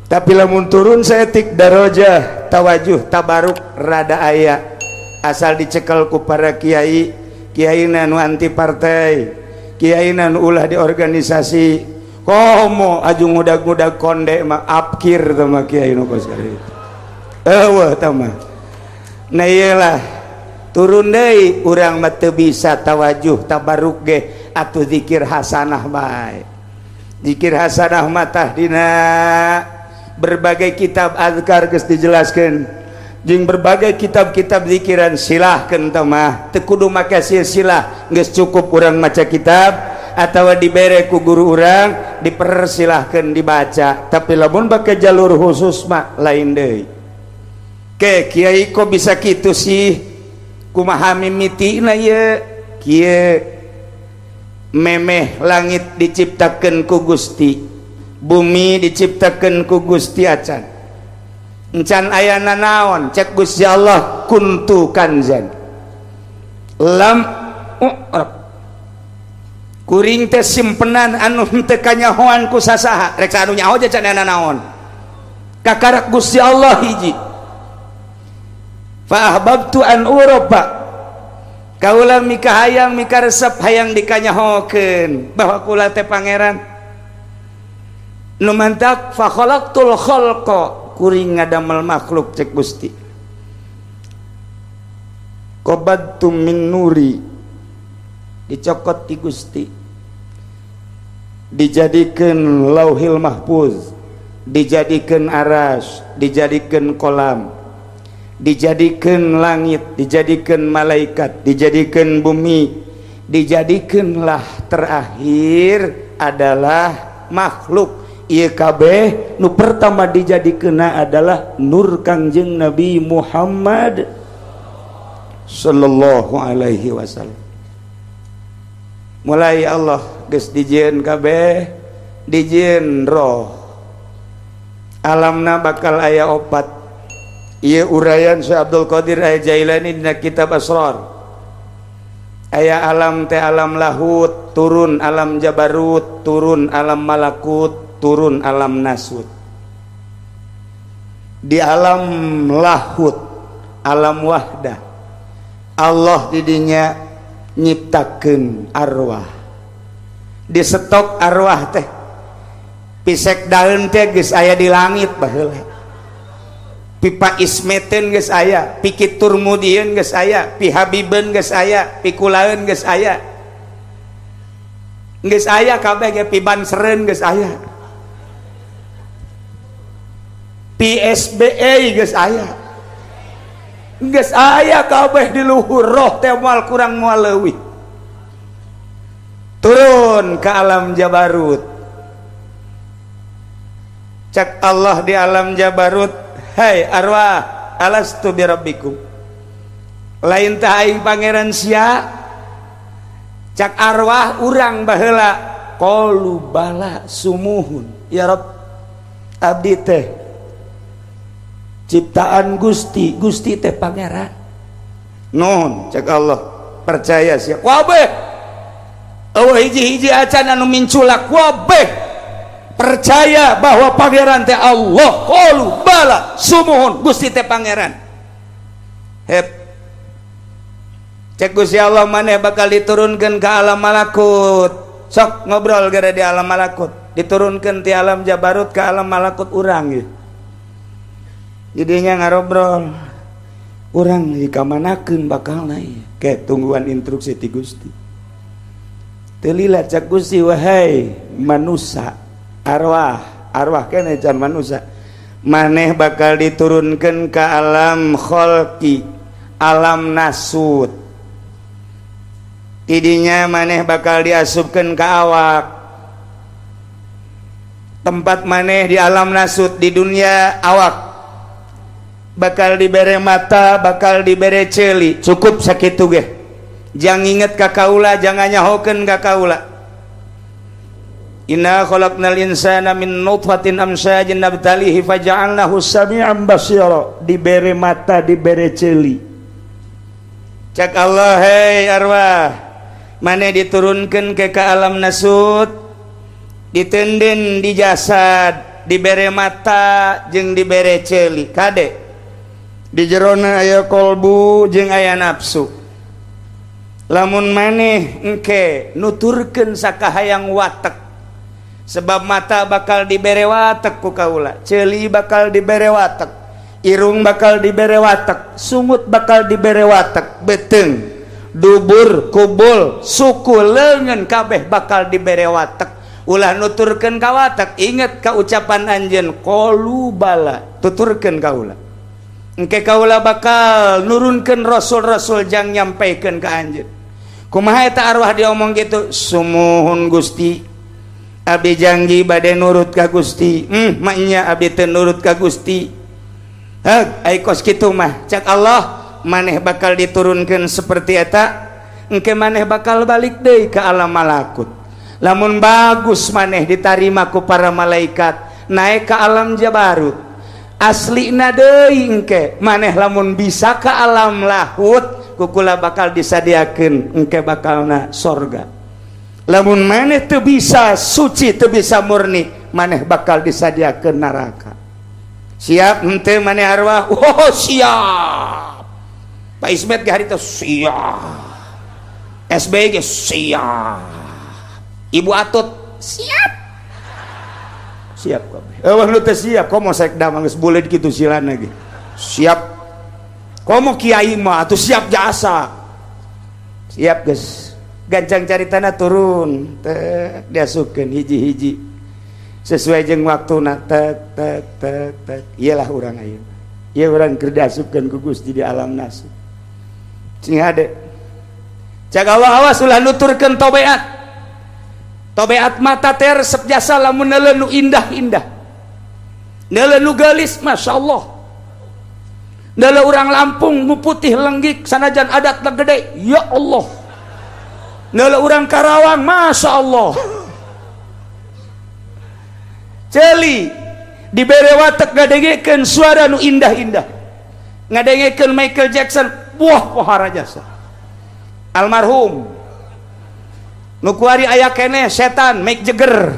tapi lamun turun saeutik darojah tawajuh tabaruk rada aya, asal dicekel ku para kiai. Kiai nu anti partai, kiai nu ulah di organisasi, komo aju ngudag-ngudag konde mah apkir teh mah. Kiai nu kos kitu eueuh teh mah. Nah, iyalah, turun deui, urang mah teu bisa tawajuh tabaruk ge, atuh zikir hasanah bae. Zikir hasanah mah tah dina berbagai kitab azkar geus dijelaskeun, jeung berbagai kitab-kitab zikiran. Silahkan teh mah teu kudu make silsilah, geus cukup urang maca kitab atau dibere ku guru urang, dipersilahkan dibaca. Tapi lamun pakai jalur khusus mah lain deui. Ke kiai, kok bisa gitu sih? Kumaha mimitina ye? Kieu, memeh langit diciptakeun ku Gusti, bumi diciptakeun ku Gusti, acan encan aya nanaon, cek Gusti Allah, kuntu kanzan lam u'rab. Kuring teh simpenan anu henteu kanyahoan ku sasaha, rek anu nyaho can aya nanaon, kakarak Gusti Allah hiji. Fa ahbabtu an urafa. Kaula mika hayang, mika resep hayang dikanyahokeun bahwa kula teh pangeran. Nu mantak fa khalaqtul khalqa, kuring ngadamel makhluk cek Gusti. Qabadtu min nuri, dicokot ti Gusti, dijadikan Lauhil Mahfuz, dijadikan aras, dijadikan kolam, dijadikan langit, dijadikan malaikat, dijadikan bumi, dijadikanlah terakhir adalah makhluk. Ieu kabeh nu pertama dijadikeunna adalah nur Kangjeng Nabi Muhammad sallallahu alaihi wasallam. Mulai Allah geus dijieun kabeh, dijieun roh. Alamna bakal aya opat. Ieu uraian Syekh Abdul Qadir Al Jailani dina kitab Asrar. Aya alam teh alam lahut, turun alam jabarut, turun alam malakut, turun alam nasut. Di alam lahut, alam wahdah, Allah didinya nyiptakeun arwah. Di stok arwah teh pisek daun teh geus aya di langit baheula. Pi Pak Ismeten geus aya, pi Kitur Mudieun geus aya, pi Habibeun geus aya, pi Kulaeun geus aya. Geus aya kabeh ge, pi Bansereun geus aya. Pi SBE geus aya. Geus aya kabeh di luhur roh teh moal kurang moal leuwih. Turun ke alam Jabarut. Cek Allah di alam Jabarut, "Hai arwah, alastu birabbikum?" Lain tah aing pangeran sia? Cak arwah urang baheula, qalu bala sumuhun. Ya Rabb, abdi teh ciptaan Gusti, Gusti teh pangeran. Nuhun, cek Allah, percaya sia. Kabeh eueuh hiji-hiji acan anu minculak, kabeh percaya bahwa pangeran teh Allah. Qalu bala sumuhun, Gusti teh pangeran. Hep, cek Gusti Allah, maneh bakal diturunkan ke alam malakut. Sok ngobrol gara di alam malakut, diturunkan di alam Jabarut ke alam malakut urang ya. Jadinya ngarobrol urang dikamanakeun bakal naik kayak tungguan instruksi ti Gusti. Telila cak Gusti, wahai manusia, arwah, arwah kene can manusia, maneh bakal diturunkan ke alam kholki, alam nasut. Tidinya maneh bakal diasupkan ke awak. Tempat maneh di alam nasut di dunia awak bakal dibere mata, bakal dibere celi. Cukup sakitu ge, jangan inget ka kaula, jangan nyahokeun ka kaula. Inna khalaqnal insana min nutfatin amsyajin nabtalihi faja'alnahu sami'an basira. Dibere mata, dibere celi. Cak Allah, hei arwah, maneh diturunkan ke alam nasut, ditenden di jasad, dibere mata jeung dibere celi. Kade, di jerona aya kolbu jeung aya nafsu. Lamun maneh engke nuturkeun sakahayang watek, sebab mata bakal dibere watek ku kaula, ceuli bakal dibere watek, irung bakal dibere watek, sungut bakal dibere watek, beteng, dubur, kubul, suku, leungeun kabeh bakal dibere watek. Ulah nuturkeun ka watek, inget ka ucapan anjeun, qalu bala, tuturkeun kaula. Engke kaula bakal nurunkeun rasul-rasul jang nyampaikeun ka anjeun. Kumaha eta arwah diomong gitu? Sumuhun Gusti, abdi janji bade nurut ka Gusti. Maknya abdi teu nurut ka Gusti. Heg, ai kos kitu mah, cak Allah, maneh bakal diturunkeun seperti eta, engke maneh bakal balik deui ke alam malakut. Lamun bagus maneh ditarima ku para malaikat, naik ke alam Jabarut. Aslina deui engke maneh lamun bisa ke alam lahut, kukula bakal disadiakeun engke bakalna sorga. Lamun maneh teu bisa suci, teu bisa murni, maneh bakal disadiakeun neraka. Siap henteu maneh arwah? Oh, siap. Pak Ismet ge harita siap. SBY siap, Ibu Atut siap, siap kabeh. Eueuh nu teu siap komo sekda mah geus buleud kitu silana ge. Siap. Komo kiai mah atuh siap jasa. Siap geus. Gancang caritana turun, tek diasupkeun hiji-hiji. Sesuai jeung waktuna tek tek tek tek. Iyalah urang ayeuna. Ieu urang keur diasupkeun ku Gusti di alam nasib. Sing hade. Cak Allah awas ulah nuturkeun tobeat. Tobeat mata teh resep jasa lamun neuleuh nu indah-indah. Neuleuh nu geulis, masyaallah. Neuleuh urang Lampung nu putih lenggik sanajan adatna gede, ya Allah. Neuleuh urang Karawang, masyaallah. Ceuli dibere watek ngadengekeun suara nu indah-indah. Ngadengekeun Michael Jackson, buah pohara jasa. Almarhum nu kuari aya keneh setan Mick Jagger,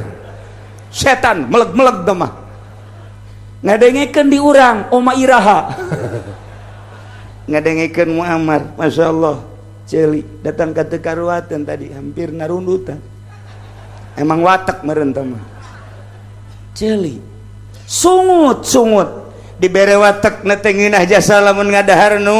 setan meleg-meleg mah ngadengekeun di urang Oma Iraha, ngadengekeun Muammar, Masya Allah. Ceuli datang ka teu karuateun tadi hampir narundutan, emang watek meureun teh mah. Ceuli sungut-sungut dibere watek na teh ngeunah jasa lamun ngadahar nu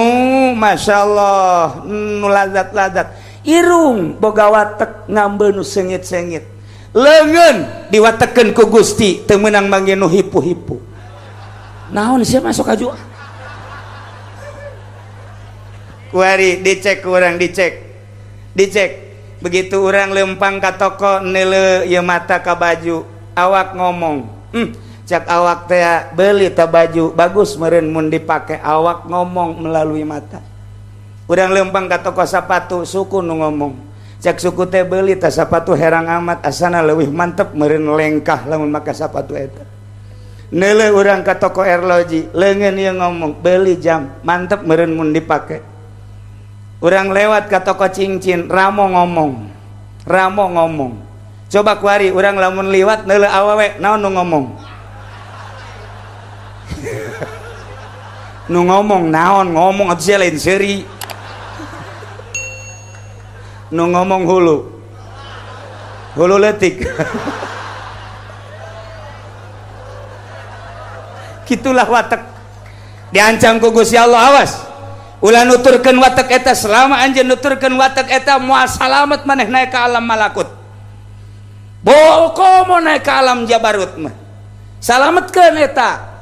Masya Allah nu lazat-lazat. Irung boga watek ngambeul nu sengit-sengit, leungeun diwatekeun ku Gusti teu meunang mangge nu hipu-hipu. Naon sia masuk aju kuari dicek urang, dicek dicek. Begitu urang lempang ka toko neuleuh ieu mata ka baju, awak ngomong, cak awak teh beuli ta baju bagus meureun mun dipake, awak ngomong melalui mata. Urang lempang ka toko sapatu, suku nu ngomong, cak suku teh beuli ta sapatu herang amat, asana leuwih mantep meureun lengkah lamun make sapatu eta. Neuleuh urang ka toko erloji, leungeun ieu ngomong, beuli jam mantep meureun mun dipake. Urang lewat ka toko cincin, ramo ngomong, ramo ngomong. Coba kuari urang lamun liwat neuleuh awewe, naon nu ngomong? Nu ngomong naon ngomong atuh sia lain seuri. Nu ngomong hulu, hulu leutik. Kitulah watek diancam ku Gusti Allah, awas ulah nuturkeun watek eta. Selama anjeun nuturkeun watek eta moal salamet maneh naik ka alam malakut, komo naik ka alam jabarut mah salametkeun eta.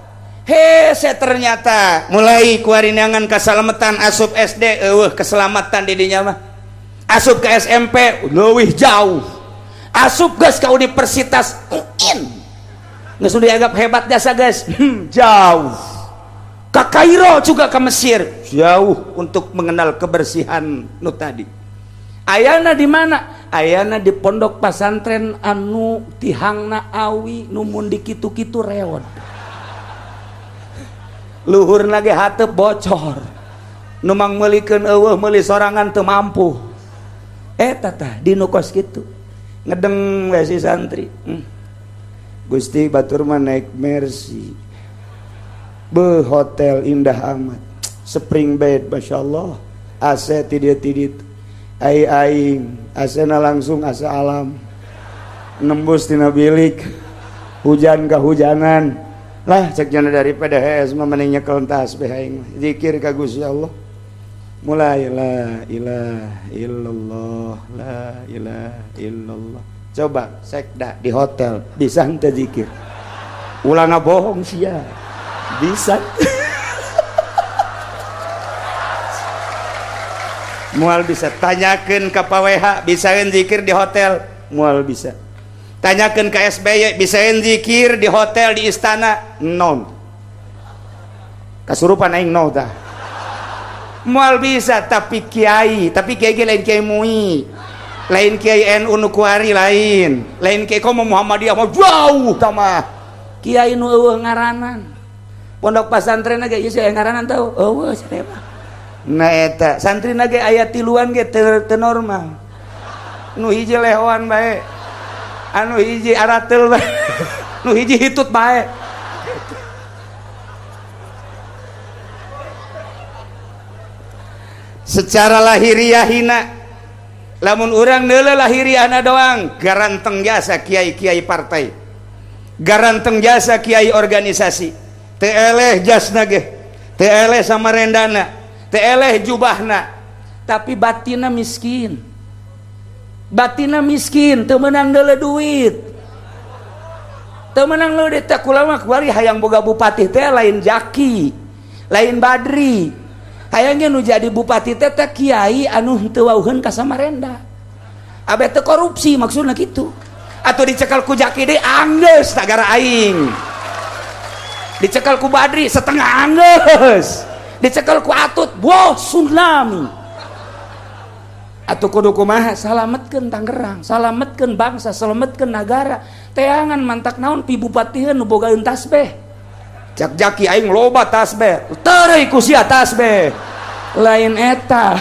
Hese ternyata mulai kuarinangan kasalametan asup SD eueuh keselamatan di dinya mah, asup ke SMP leuwih jauh, asup geus ka universitas UIN geus dianggap hebat jasa geus, jauh ke Kairo juga ke Mesir jauh untuk mengenal kebersihan nu tadi. Ayana di mana? Ayana di pondok pasantren anu tihangna awi nu mun dikitu-kitu reod, luhurna ge hateup bocor, nu mang meulikeun eueuh meuli sorangan teu mampu. Eta tah di nu kos kitu ngedeng we si santri. Gusti batur mah naik Mercy, be hotel indah amat, spring bed Masya Allah, AC tidit-tidit, ai aing AC na langsung AC alam, nembus tina bilik, hujan kehujanan lah. Cek jana daripada hees mah mending nyekel tasbih aing, zikir ka Gusti Allah, mulai la ilaha illallah, la ilaha illallah. Coba sekda di hotel bisa henteu zikir? Ulah ngabohong sia, bisa. Mual bisa. Tanyakeun ka PWH bisaeun zikir di hotel? Mual bisa. Tanyakeun ka SBY bisaeun zikir di hotel di istana? Non. Kasurupan aing no tah. Mual bisa. Tapi kiai, tapi kiai lain kiai MUI, lain kiai NU nu kuari lain, lain kiai komo Muhammadiyah mah jauh tah mah. Kiai nu eueuh ngaranan. Pondok pasantren ge ieu aya ngaranan tau? Eueuh cenah mah. Nah eta santri ge aya tiluan ge teu normal. Nu hiji lehoan bae, anu hiji arateul bae, nu hiji hitut bae. Secara lahiriah hina, Lamun urang neuleuh lahiriahna doang, garanteng jasa kiai-kiai partai, garanteng jasa kiai organisasi, teu eleh jasna ge, teu eleh samarendana, teu eleh jubahna, tapi batina miskin. Batina miskin, teu meunang deuleu duit. Teu meunang deuleu teh. Kula mah kuari hayang boga bupati teh lain Jaki, lain Badri. Hayangnya nu jadi bupati teh teh kiai anu henteu wauheun ka Samarenda. Abe teu korupsi maksudna kitu. Atuh dicekal ku Jaki deui anggeus nagara aing. Dicekal ku Badri setengah anggeus. Dicekal ku Atut, wah tsunami. Atuh kudu kumaha? Salametkeun Tangerang, salametkeun bangsa, salametkeun nagara. Teangan mantak naon pi bupatiheun nu bogaeun tasbeh. Cak Jaki aing loba tasbeh. Tereuy ku sia tasbeh. Lain eta.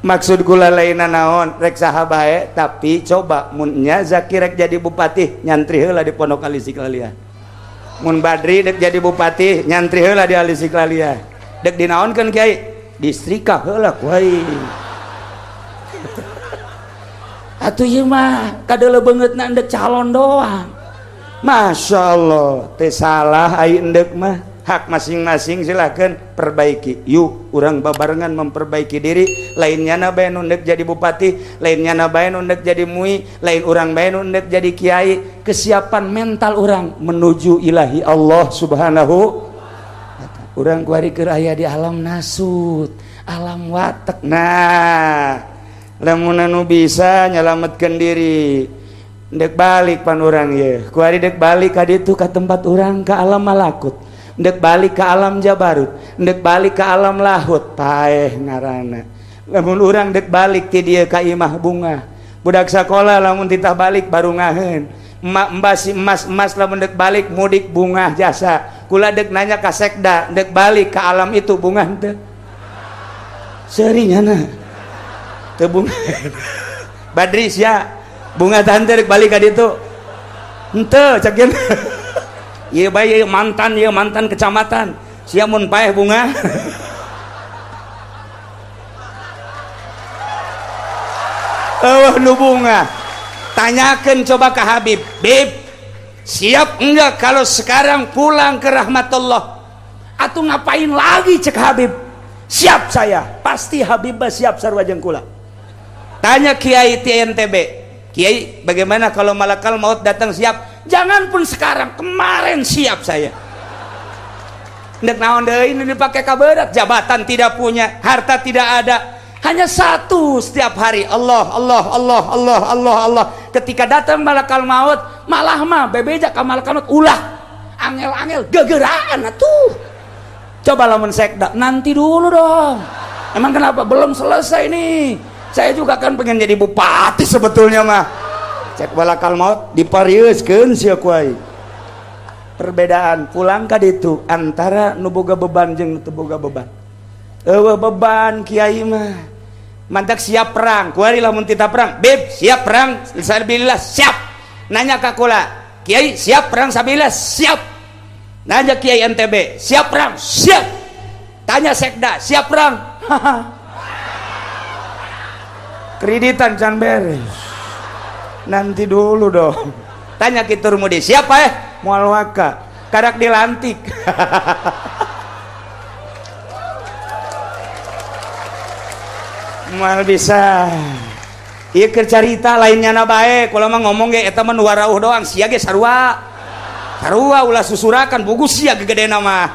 Maksud kula lainna naon, rek saha bae, tapi coba mun nya Zaki rek jadi bupati nyantri heula di Pondok Al Istiqlaliyah. Mun Badri rek jadi bupati nyantri heula di Al Istiqlaliyah. Dek dinaonkeun kiai? Distrika heula ku aing. Atuh ieu mah kadeuleu beungeutna endek calon doang. Masya Allah, teh salah ai endek mah. Hak masing-masing, silakan perbaiki. Yuk, urang babarengan memperbaiki diri. Lain nyana bae nu endek jadi bupati, lain nyana bae nu endek jadi mui, lain urang bae nu endek jadi kiai. Kesiapan mental urang menuju ilahi Allah Subhanahu. Urang kuari keur aya di alam nasut, alam watek. Nah, lamun anu bisa nyelametkeun diri, dek balik pan urang ye. Kuari dek balik ka ditu ka tempat urang, ka alam malakut. Dek balik ke alam jabarut, dek balik ke alam lahut, paeh ngaranna. Lamun urang dek balik ti dieu ka imah bunga. Budak sakola lamun titah balik baru ngaheun. Emak mbah si emas-emas lamun dek balik mudik bunga jasa. Kula dek nanya ka sekda, dek balik ke alam itu bunga henteu? Seuri nyana. Teu bunga. Badri sia, bunga tante dek balik ka ditu. Henteu cak geun. Ieu bae ieu mantan kecamatan. Sia mun paeh bunga. Eueuh nu bunga. Tanyakeun coba ke Habib. Bib, siap enggak kalau sekarang pulang ke rahmatullah? Atau ngapain lagi cek Habib? Siap saya. Pasti Habib siap sarua jeung kula. Tanya Kiai TNTB. Kiai, bagaimana kalau malakal maut datang siap? Jangan pun sekarang, kemarin siap saya. Ndek naon deui nu dipake kaberat, jabatan tidak punya, harta tidak ada. Hanya satu setiap hari, Allah, Allah, Allah, Allah, Allah, Allah. Ketika datang malakal maut, malah mah bebeja ka malakal maut ulah angel-angel gegeraan atuh. Coba lamun sekda, nanti dulu dong. Emang kenapa belum selesai nih? Saya juga kan pengen jadi bupati sebetulnya mah. Cek malakal maut dipariuskeun sia ku aing. Perbedaan pulang ka ditu antara nu boga beban jeung nu teu boga beban. Eueuh beban kiai mah. Mantak siap perang, kuari lamun tita perang, beb siap perang, sabilillah siap. Nanya ka kula, kiai siap perang sabilillah siap. Nanya kiai NTB, siap perang, siap. Tanya sekda, siap perang. Kreditan can beres. Nanti dulu dong. Tanya Ki Turmudi, siapa eh? Moal waka, karak dilantik. Moal bisa. Ieu keur carita lain nyana bae, kula mah ngomong ge eta mah nu warauh doang, sia ge sarua. Sarua ulah susurakan bugus sia gegedena mah.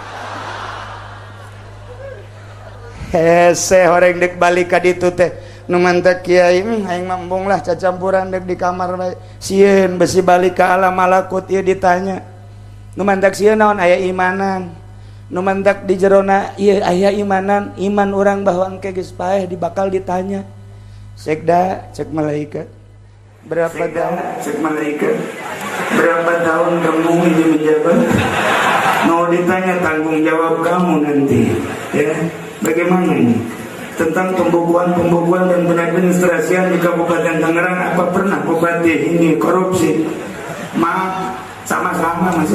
Hese horeng dek balik ka ditu teh. Nu mantak kiai, aing mah embung lah cacampuran dek di kamar bae. Sieun besi balik ka alam malakut ieu ditanya. Nu mantak sieun naon aya imanan. Nu mantak di jerona ieu aya imanan, iman urang bahwa engke geus paeh dibakal ditanya. Sekda cek malaikat. Berapa Sekda, tahun cek malaikat? Berapa tahun kamu ini menjabat? Mau ditanya tanggung jawab kamu nanti, ya. Bagaimana ini? Tentang pembukuan-pembukuan dan penadministrasian di Kabupaten Tangerang, apa pernah bupati ini korupsi? Maaf, sama-sama mas.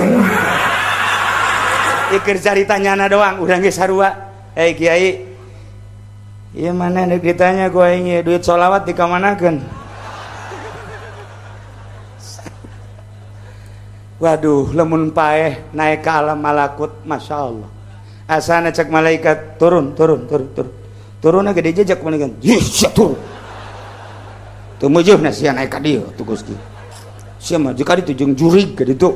Ieu keur carita nyana doang, urang ge sarua. Hei kiai, Iya, mana nek ditanya ku aing ieu duit sholawat dikamanakeun? Waduh, lamun paeh naik ke alam malakut, masya Allah. Asana cek malaikat turun, turun, turun, turun. Turun gede jejak malaikat. Yih, sia turun. Teu meujeuna sia naik ka dieu tuh Gusti. Sia mah jeung ka ditu jeung jurig ka ditu.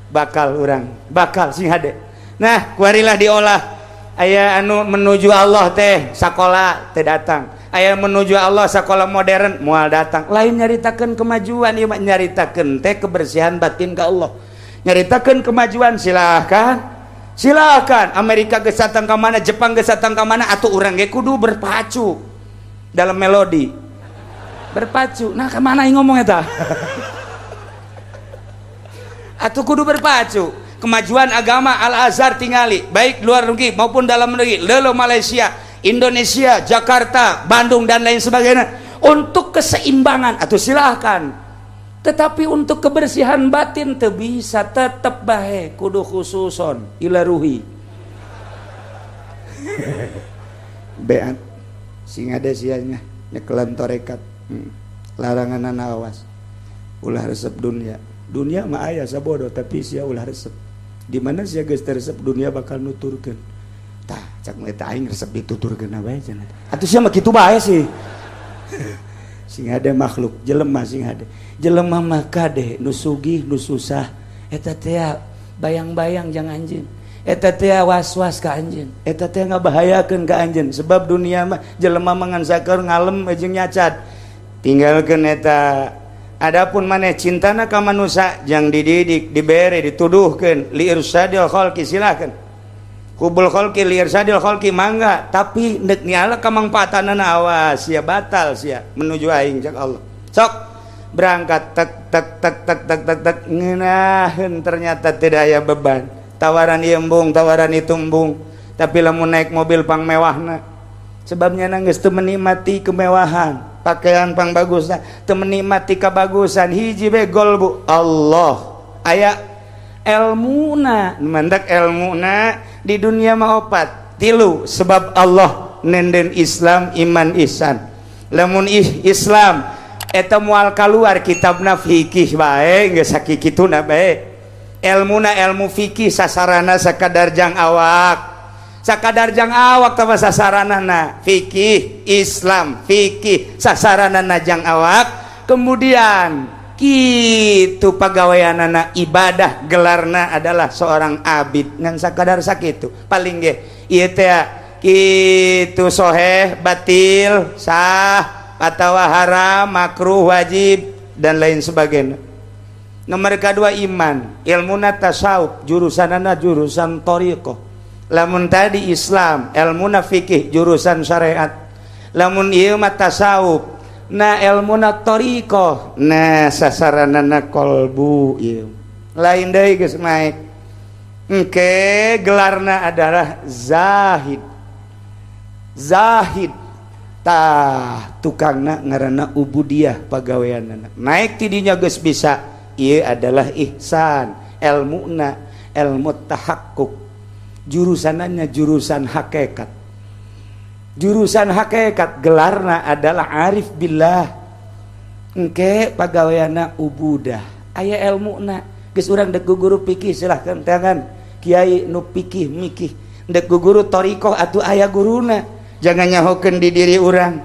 Bakal urang, bakal sing hade. Nah, kuarilah diolah. Aya anu menuju Allah teh sakola teh datang. Aya menuju Allah sekolah modern moal datang. Lain nyaritakeun kemajuan ieu mah, nyaritakeun teh kebersihan batin ka Allah. Nyaritakeun kemajuan silahkan. Silahkan Amerika geus datang ka mana, Jepang geus datang ka mana, atuh urang ge kudu berpacu dalam melodi. Berpacu. Nah, ka mana aing ngomong eta? Atuh kudu berpacu. Kemajuan agama Al-Azhar tingali, baik luar negeri maupun dalam negeri, lelo Malaysia, Indonesia, Jakarta, Bandung dan lain sebagainya, untuk keseimbangan atau silahkan. Tetapi untuk kebersihan batin teu bisa, tetep bae kudu khususon ila ruhi. Beat sing ada sianya nyekelan torekat. Larangan awas ulah resep dunia. Dunia mah aya sabodo tapi sia ulah resep. Di mana sia geus resep dunia bakal nuturkeun. Tah, cak mah eta aing resep dituturkeun bae cenah. Atuh sia mah kitu bae sih. Sing hade makhluk jelema sing hade. Jelema mah kade nu sugih nu susah eta teh bayang-bayang jang anjeun. Eta teh was-was ka anjeun. Eta teh ngabahayakeun ka anjeun sebab dunia mah jelema mah ngan sakur ngalem jeung nyacat. Tinggalkeun eta. Adapun maneh cintana ka manusia jang dididik, dibere, dituduhkeun li irsadil khalqi silahkan. Hubul khalqi li irsadil khalqi mangga, tapi nek niala kamangfaatanana awas sia batal sia menuju aing cak Allah. Sok berangkat tek tek tek tek tek tek tek ngeunaheun ternyata tidak aya beban. Tawaran ieu embung, tawaran itu embung, tapi lamun naik mobil pang mewahna. Sebabnya geus teu menikmati kemewahan. Pakaian pang bagusna teu menikmati kebagusan hiji be golbu Allah aya elmuna mandak elmuna di dunia mah opat tilu sebab Allah nenden Islam iman ihsan lamun Islam eta moal kaluar kitabna fikih bae geus sakikituna bae elmuna elmu fikih sasarana sakadar jang awak sakadar jang awak tama sasaranana fikih Islam fikih sasaranana jang awak kemudian kitu pagaweanana ibadah gelarna adalah seorang abid ngan sakadar sakitu paling ge ieu teh kitu soheh batil sah atawa haram makruh wajib dan lain sebagainya. Nomor kedua iman ilmuna tasawuf jurusanana jurusan thariqah. Lamun tadi Islam ilmuna fikih jurusan syariat lamun ieu mah tasawuf na ilmuna thariqah na sasaranana qalbu ieu lain deui geus naik engke gelarna adalah zahid zahid tah tukangna ngaranna ubudiyah pagaweanana naik tidinya geus bisa ieu adalah ihsan ilmuna ilmu tahakkuk jurusanannya jurusan hakikat jurusan hakikat gelarna adalah arif billah engke pagaweana ubudah aya elmuna geus urang dek guru fikih silahkan tangan kiai nu fikih mikih dek guru thariqah atuh aya guruna jangan nyahokeun di diri urang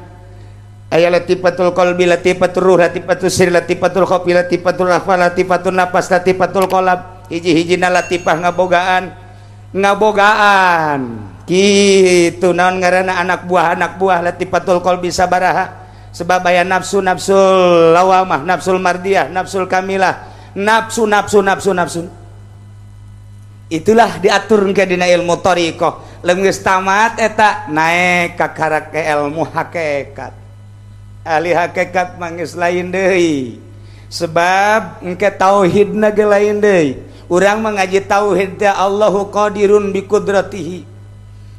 aya latifatul qalbi latifatul ruh latifatul sir latifatul khafi latifatul akhfa latifatul nafas latifatul qalb hiji-hijina latifah ngabogaan ngabogaan gitu naon ngaranna anak buah latifatul qalbi sabaraha sebab aya nafsu nafsul lawamah nafsul mardiyah nafsul kamilah nafsu nafsu nafsu nafsu itulah diatur ke dina ilmu thariqah leunggeus tamat eta naik ka karake ilmu hakikat ahli hakikat mangis lain deui sebab engke tauhidna ge lain deui. Urang mengaji tauhid teh Allahu qadirun bi qudratihi.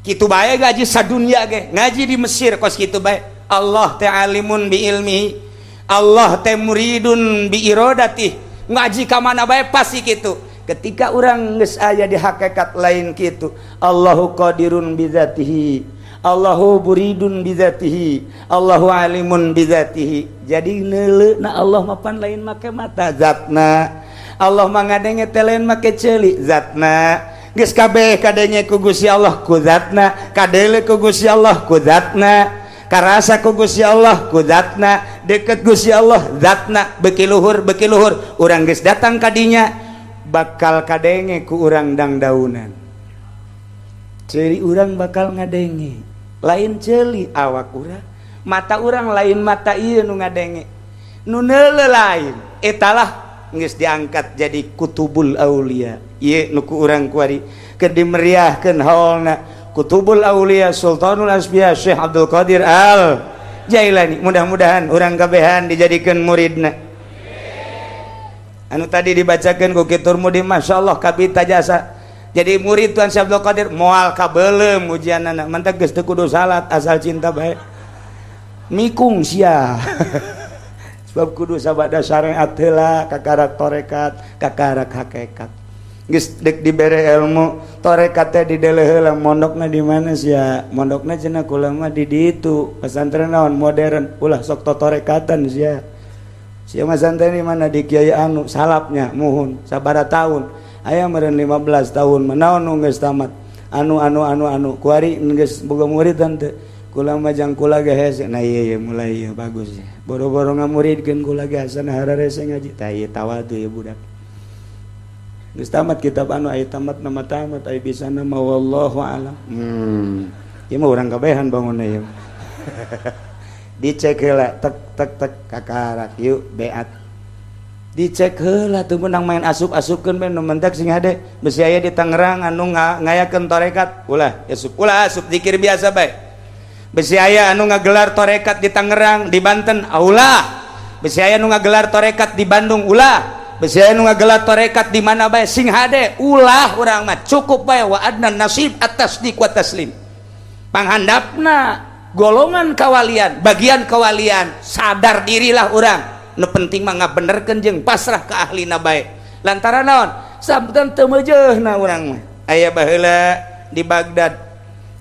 Kitu bae ngaji sadunya ge, ngaji di Mesir kos kitu bae. Allah teh alimun bi ilmihi, Allah teh muridun bi iradatihi. Ngaji ka mana bae pasti kitu. Ketika urang geus aya di hakikat lain kitu, Allahu qadirun bidzatihi, Allahu muridun bidzatihi, Allahu alimun bidzatihi. Jadi neuleuh na Allah mapan lain make mata zatna. Allah mah ngadenge teh lain make ceuli zatna. Geus kabeh kadenge ku Gusti Allah ku zatna, kadeuleu ku Gusti Allah ku zatna, karasa ku Gusti Allah ku zatna, deket Gusti Allah zatna, beki luhur beki luhur urang geus datang kadinya bakal kadenge ku urang dangdaunan. Ceuli urang bakal ngadenge, lain ceuli awak urang, mata urang lain mata ieu nu ngadenge, nu neuleuh lain. Etalah geus diangkat jadi kutubul aulia. Ieu nu ku urang kuari keur dimeriahkeun haolna Kutubul Aulia Sultanul Asbiya Syekh Abdul Qadir Al Jailani. Mudah-mudahan urang kabehan dijadikan muridna. Anu tadi dibacakan ku Kitur Mudi, Masya Allah, kabita jasa jadi murid Tuan Syekh Abdul Qadir moal kabelem ujianana, mantak geus teu kudu salat asal cinta bae mikung sia. Sebab kudu sabada syariat heula, kakarak torekat, kakarak hakikat. Geus dek dibere ilmu torekat teh dideleh heula. Mondokna di mana sia? Mondokna cenah kula mah di ditu, pesantren naon modern. Ulah sok totorekatan sia. Sia mah santai di mana? Di kiai anu salapnya muhun. Sabara tahun aya? Meureun 15 tahun. Manaon nu geus tamat? Anu anu anu anu kuari geus boga murid teu? Kula mah jang kula ge hese. Nah, iya iya, mulai iya bagus ya. Boro-boro ngamuridkeun kula ge asana hararese ngaji. Tah, ieu tawadu ya budak. Geus tamat kitab anu, aya tamat nama tamat, aya bisa nama wallahu alam. Ieu mah urang kabehan bangunna ieu. Dicek heula, tek tek tek, kakarak yuk beat. Dicek heula, teu meunang main asup-asupkeun bae. Nu mentek sing hade, besi aya di Tangerang anu ngayakeun tarekat, ulah asup, ulah asup, zikir biasa bae. Besi aya anu ngagelar tarekat di Tangerang, di Banten, ulah. Besi aya anu ngagelar tarekat di Bandung, ulah. Besi aya nu ngagelar tarekat di mana bae, sing hade ulah. Urang mah cukup bae wa adnan nasib atas tasdik wa taslim. Panghandapna golongan kawalian, bagian kawalian, sadar dirilah urang. Nu penting mah ngabenerkeun jeung pasrah ke ahlina bae. Lantaran naon? Sampetan teu meujeuhna urang mah. Aya baheula di Baghdad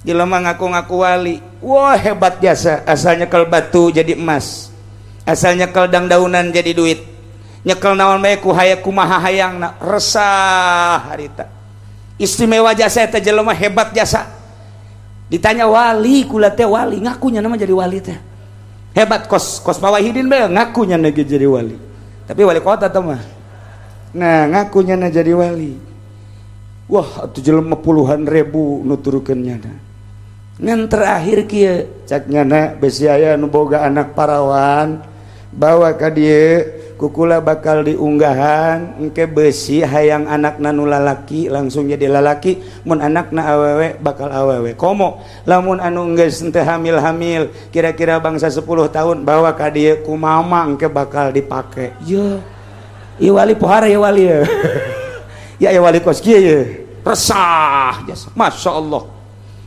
jelema ngaku-ngaku wali. Wah, hebat jasa, asalnya nyekel batu jadi emas, asalnya nyekel dangdaunan jadi duit, nyekel naon bae ku hayang kumaha hayangna. Resah harita, istimewa jasa eta jelema, hebat jasa. Ditanya, "Wali kula teh wali," ngakunya nama jadi wali teh hebat, kos kos Pawahidin bae ngakunya nage jadi wali, tapi wali kota tuh mah. Nah, ngakunya na jadi wali. Wah, atuh jelema puluhan ribu nuturkeun nyana. Ngan terakhir kieu cak nyana, "Besi aya nu boga anak parawan, bawa ka dieu, kukula bakal diunggahan. Engke besi hayang anak nu lalaki langsung jadi lalaki, mun anakna awewe bakal awewe. Komo lamun anu geus henteu hamil-hamil kira-kira bangsa 10 tahun, bawa ka dieu ku mama, engke bakal dipake." Ye ieu wali pohara ya, wali ya ya ya, wali kos kieu ye. Resah jasa, Masya Allah,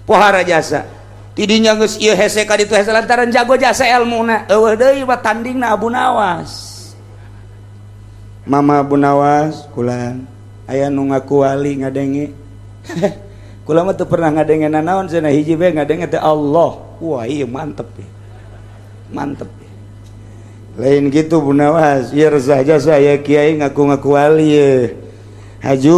pohara jasa. Tidinya geus ieu hese ka ditu hese lantaran jago jasa ilmuna. Eueuh deui mah tandingna Abu Nawas. Mama Abu Nawas, kulan aya nu ngaku wali ngadenge. Kula mah teu pernah ngadenge nanaon cenah, hiji bae ngadenge teh Allah. Wah, iya mantep ya. Mantep ya. Lain gitu Bu Nawas, ieu resah jasa ya kiai ngaku-ngaku wali ye. Haju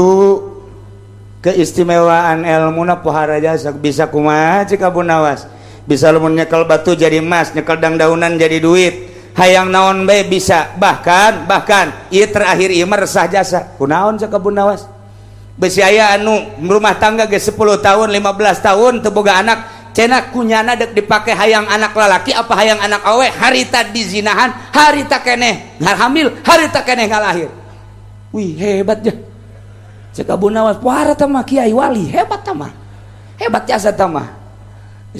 keistimewaan ilmuna pohara jasa, bisa kumaha cek Abu Nawas? Bisa lamun nyekel batu jadi emas, nyekel dangdaunan jadi duit. Hayang naon bae bisa. Bahkan bahkan ieu terakhir ieu mah resah jasa. Kunaon cek Abu Nawas? Besi aya anu rumah tangga ge 10 tahun, 15 tahun teu boga anak, cenah kunyana dek dipake hayang anak lalaki apa hayang anak awe. Harita dizinahan, harita keneh hamil, harita keneh ngalahir. Wih, hebat ya cek Abu Nawas, pohara tah kiai wali hebat tah, hebat jasa tah.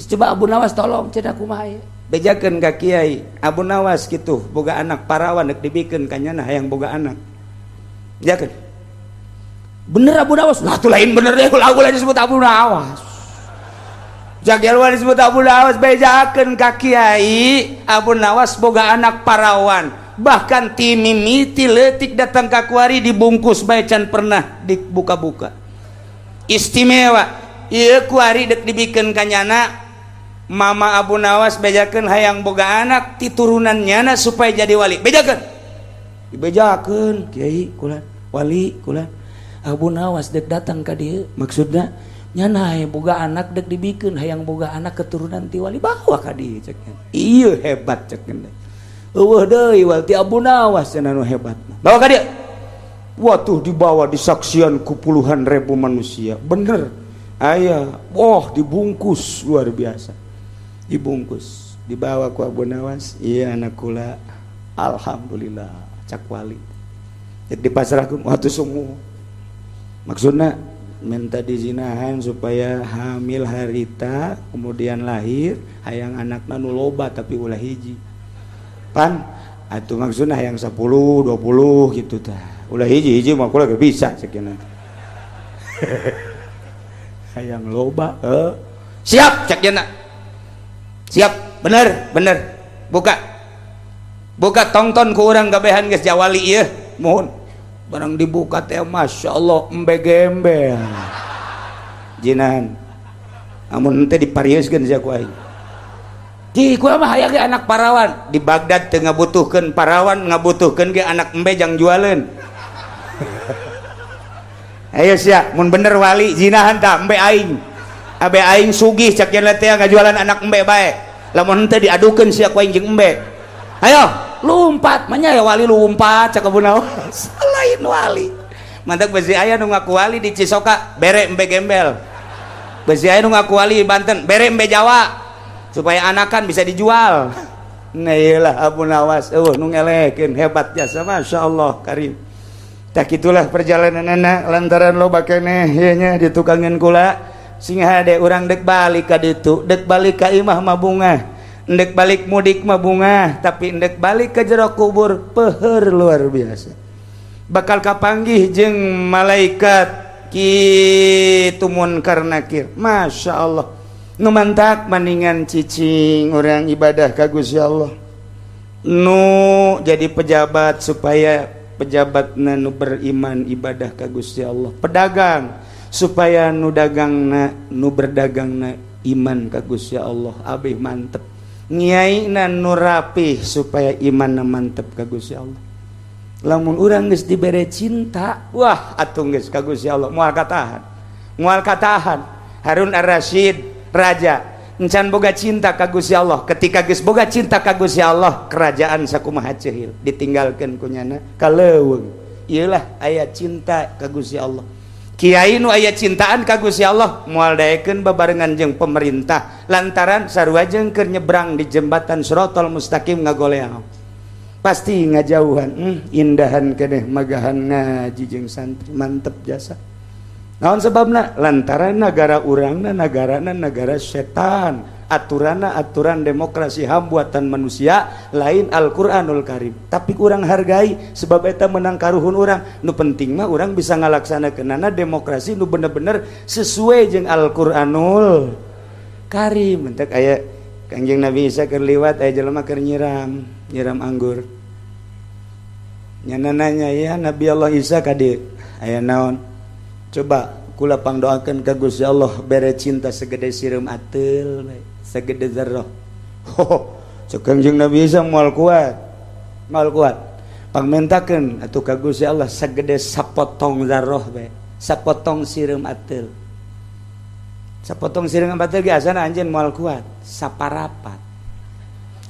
Coba Abu Nawas tolong cenah, kumaha ieu? Bejakeun ka kiai Abu Nawas gitu, boga anak parawan dek dibikeun ka nyana, hayang boga anak. Bejakeun bener Abu Nawas lah tuh. Lain bener deh, ulah ulah disebut Abu Nawas. Jagelwan disebut Abu Nawas. Bejakeun ka kiai Abu Nawas boga anak parawan. Bahkan ti mimiti leutik datang ka kuari dibungkus bae can pernah dibuka-buka. Istimewa ieu kuari dek dibikeun ka nyana. Mama Abu Nawas bejakeun hayang boga anak ti turunan nyana supaya jadi wali. Bejakeun, dibejakeun, "Kiai, kula wali, kula Abu Nawas dek datang ka dieu, maksudna nyana hayang boga anak, dek dibikeun, hayang boga anak keturunan ti wali, bawa ka dieu," cek. "Iya, hebat," cek. "Euweuh deui wal ti Abu Nawas cenah nu hebat, bawa ka dieu." Waktu dibawa, disaksian ku puluhan ribu manusia, bener aya. Wah, dibungkus luar biasa, dibungkus, dibawa ku Abu Nawas. "Iya, anak kula, alhamdulillah," cak wali. Jadi dipasrahkeun waktu semua, maksudnya minta dizinahan supaya hamil harita, kemudian lahir, hayang anak nu loba tapi ulah hiji pan atau maksudnya hayang 10 20 gitu tah, ulah hiji hiji mah kula bisa sekian, hayang loba. Eh. "Siap," cek jana, "siap, bener bener, buka buka, tongton ku urang kabehan geus jawali ieu." Mohon barang dibuka teh, masya Allah, embe gembel jinan. Amun teh diparioskeun sia ku aing di ku mah hayang ge anak parawan. Di Baghdad teu ngabutuhkeun parawan, ngabutuhkeun ge anak embe jang jualeun. Ayo sia, mun bener wali, jinahan tah embe aing, abe aing sugih, cak yen teh ngajualan anak embe bae. Lamun henteu diadukeun sia ku aing jeung embe. Ayo lompat manya ya wali, lompat, cak Abu Nawas. Lain wali mantak besi. Aya nu ngaku wali di Cisoka, bere embe gembel. Besi aya nu ngaku wali di Banten, bere embe Jawa supaya anakan bisa dijual. Nah, iyalah Abu Nawas, eueuh nu ngelekeun, hebat jasa, masya Allah karim. Tak itulah perjalanan anak lantaran loba keneh ieu nya ditukangin kula sing hade. Urang dek balik ka ditu, dek balik ka imah mah bungah, ndek balik mudik mah bungah, tapi ndek balik ke jero kubur peher luar biasa, bakal kapanggih jeung malaikat kitu, munkar nakir. Masya Allah, nu mantak maningan cicing orang ibadah ka Gusti Allah. Nu jadi pejabat supaya pejabat nu beriman ibadah ka Gusti Allah, pedagang supaya nu dagangna, nu berdagangna iman ka Gusti Allah, abih mantep, ngiaina nu rapih supaya iman mantep ka Gusti Allah. Lamun urang geus dibere cinta, wah, atuh geus ka Gusti Allah moal katahan, moal katahan. Harun Ar-Rasyid raja encan boga cinta ka Gusti Allah. Ketika geus boga cinta ka Gusti Allah, kerajaan sakumaha ceuhil ditinggalkeun ku nyana ka leuweung. Ieulah aya cinta ka Gusti Allah. Kiai nu aya cintaan ka Gusti Allah moal daekeun babarengan jeung pemerintah, lantaran sarua jeung keur nyebrang di jembatan Sirotol Mustaqim, ngagoleang pasti ngajauhan. Indahan keneh magahan ngaji jeung santri, mantep jasa. Naon sebabna? Lantaran negara urangna negarana negara setan, aturanna aturan demokrasi HAM buatan manusia, lain Al-Qur'anul Karim. Tapi kurang hargai sebab eta menang karuhun urang. Nu penting mah urang bisa ngalaksanakeunana demokrasi nu bener-bener sesuai jeung Al-Qur'anul Karim. Entek aya Kangjeng Nabi Isa keur liwat, aya jelema keur nyiram nyiram anggur. Nyana nanya, "Ya Nabi Allah Isa, ka dieu aya naon?" "Coba kula pangdoakeun ka Gusti Allah bere cinta segede sireum ateul bae, segede zarrah." "Ho," cek Kangjeng Nabi Isa, "moal kuat, moal kuat. Pangmentakeun atuh ka Gusti Allah segede sapotong zarrah bae, sapotong sireum ateul." Sapotong sireum ateul ge asana anjeun moal kuat, saparapat,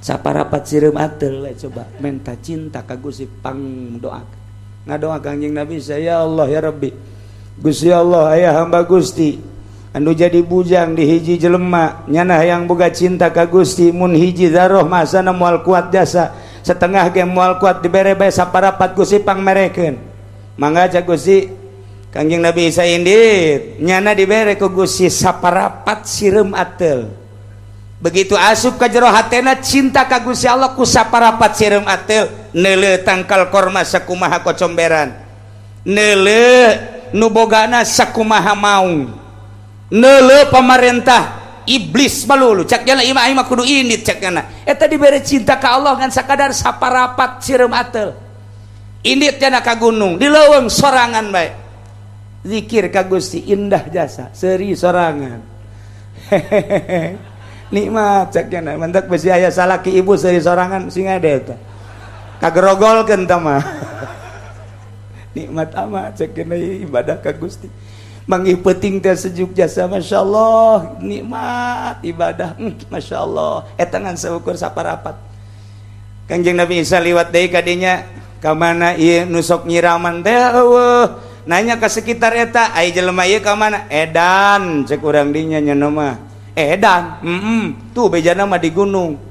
saparapat sireum ateul bae. Coba minta cinta ka Gusti, pangdoakeun. Ngadoa Kangjeng Nabi Isa, "Ya Allah, ya Rabbi, Gusti Allah, aya hamba Gusti anu jadi bujang di hiji jelema, nyana hayang boga cinta ka Gusti. Mun hiji zarroh masana moal kuat jasa, setengah ge moal kuat, dibere bae saparapat Gusti, pangmerekeun mangga," cak Gusti. Kangjeng Nabi Isa indit, nyana dibere ku Gusti saparapat sireum ateul. Begitu asup ka jero hatena cinta ka Gusti Allah ku saparapat sireum ateul, neuleuh tangkal korma sakumaha kocomberan, neuleuh nu bogana sakumaha maung, neuleuh pamarentah. Iblis balulu cak jana imah imah kudu indit cak jana. Eta dibere cinta ka Allah ngan sakadar saparapat sireum atel. Indit jana ka gunung, di leuweung sorangan bae. Zikir ka Gusti indah jasa, seuri sorangan. Hehehe. Nikmat cak jana, mantak besi aya salaki ibu seuri sorangan sing ada eta. Kagerogolkeun tah mah. Nikmat amat cak jana ibadah ka Gusti. Manggih peuting teh sejuk jasa, Masya Allah, nikmat ibadah, Masya Allah. Eta ngan seukur saparapat. Kangjeng Nabi Isa liwat deui ka dinya, ka mana ieu nu sok nyiraman teh eueuh. Nanya ke sekitar eta, ai jelema ieu ka mana? Edan cek urang dinya nya mah. Edan, tuh bejana mah di gunung.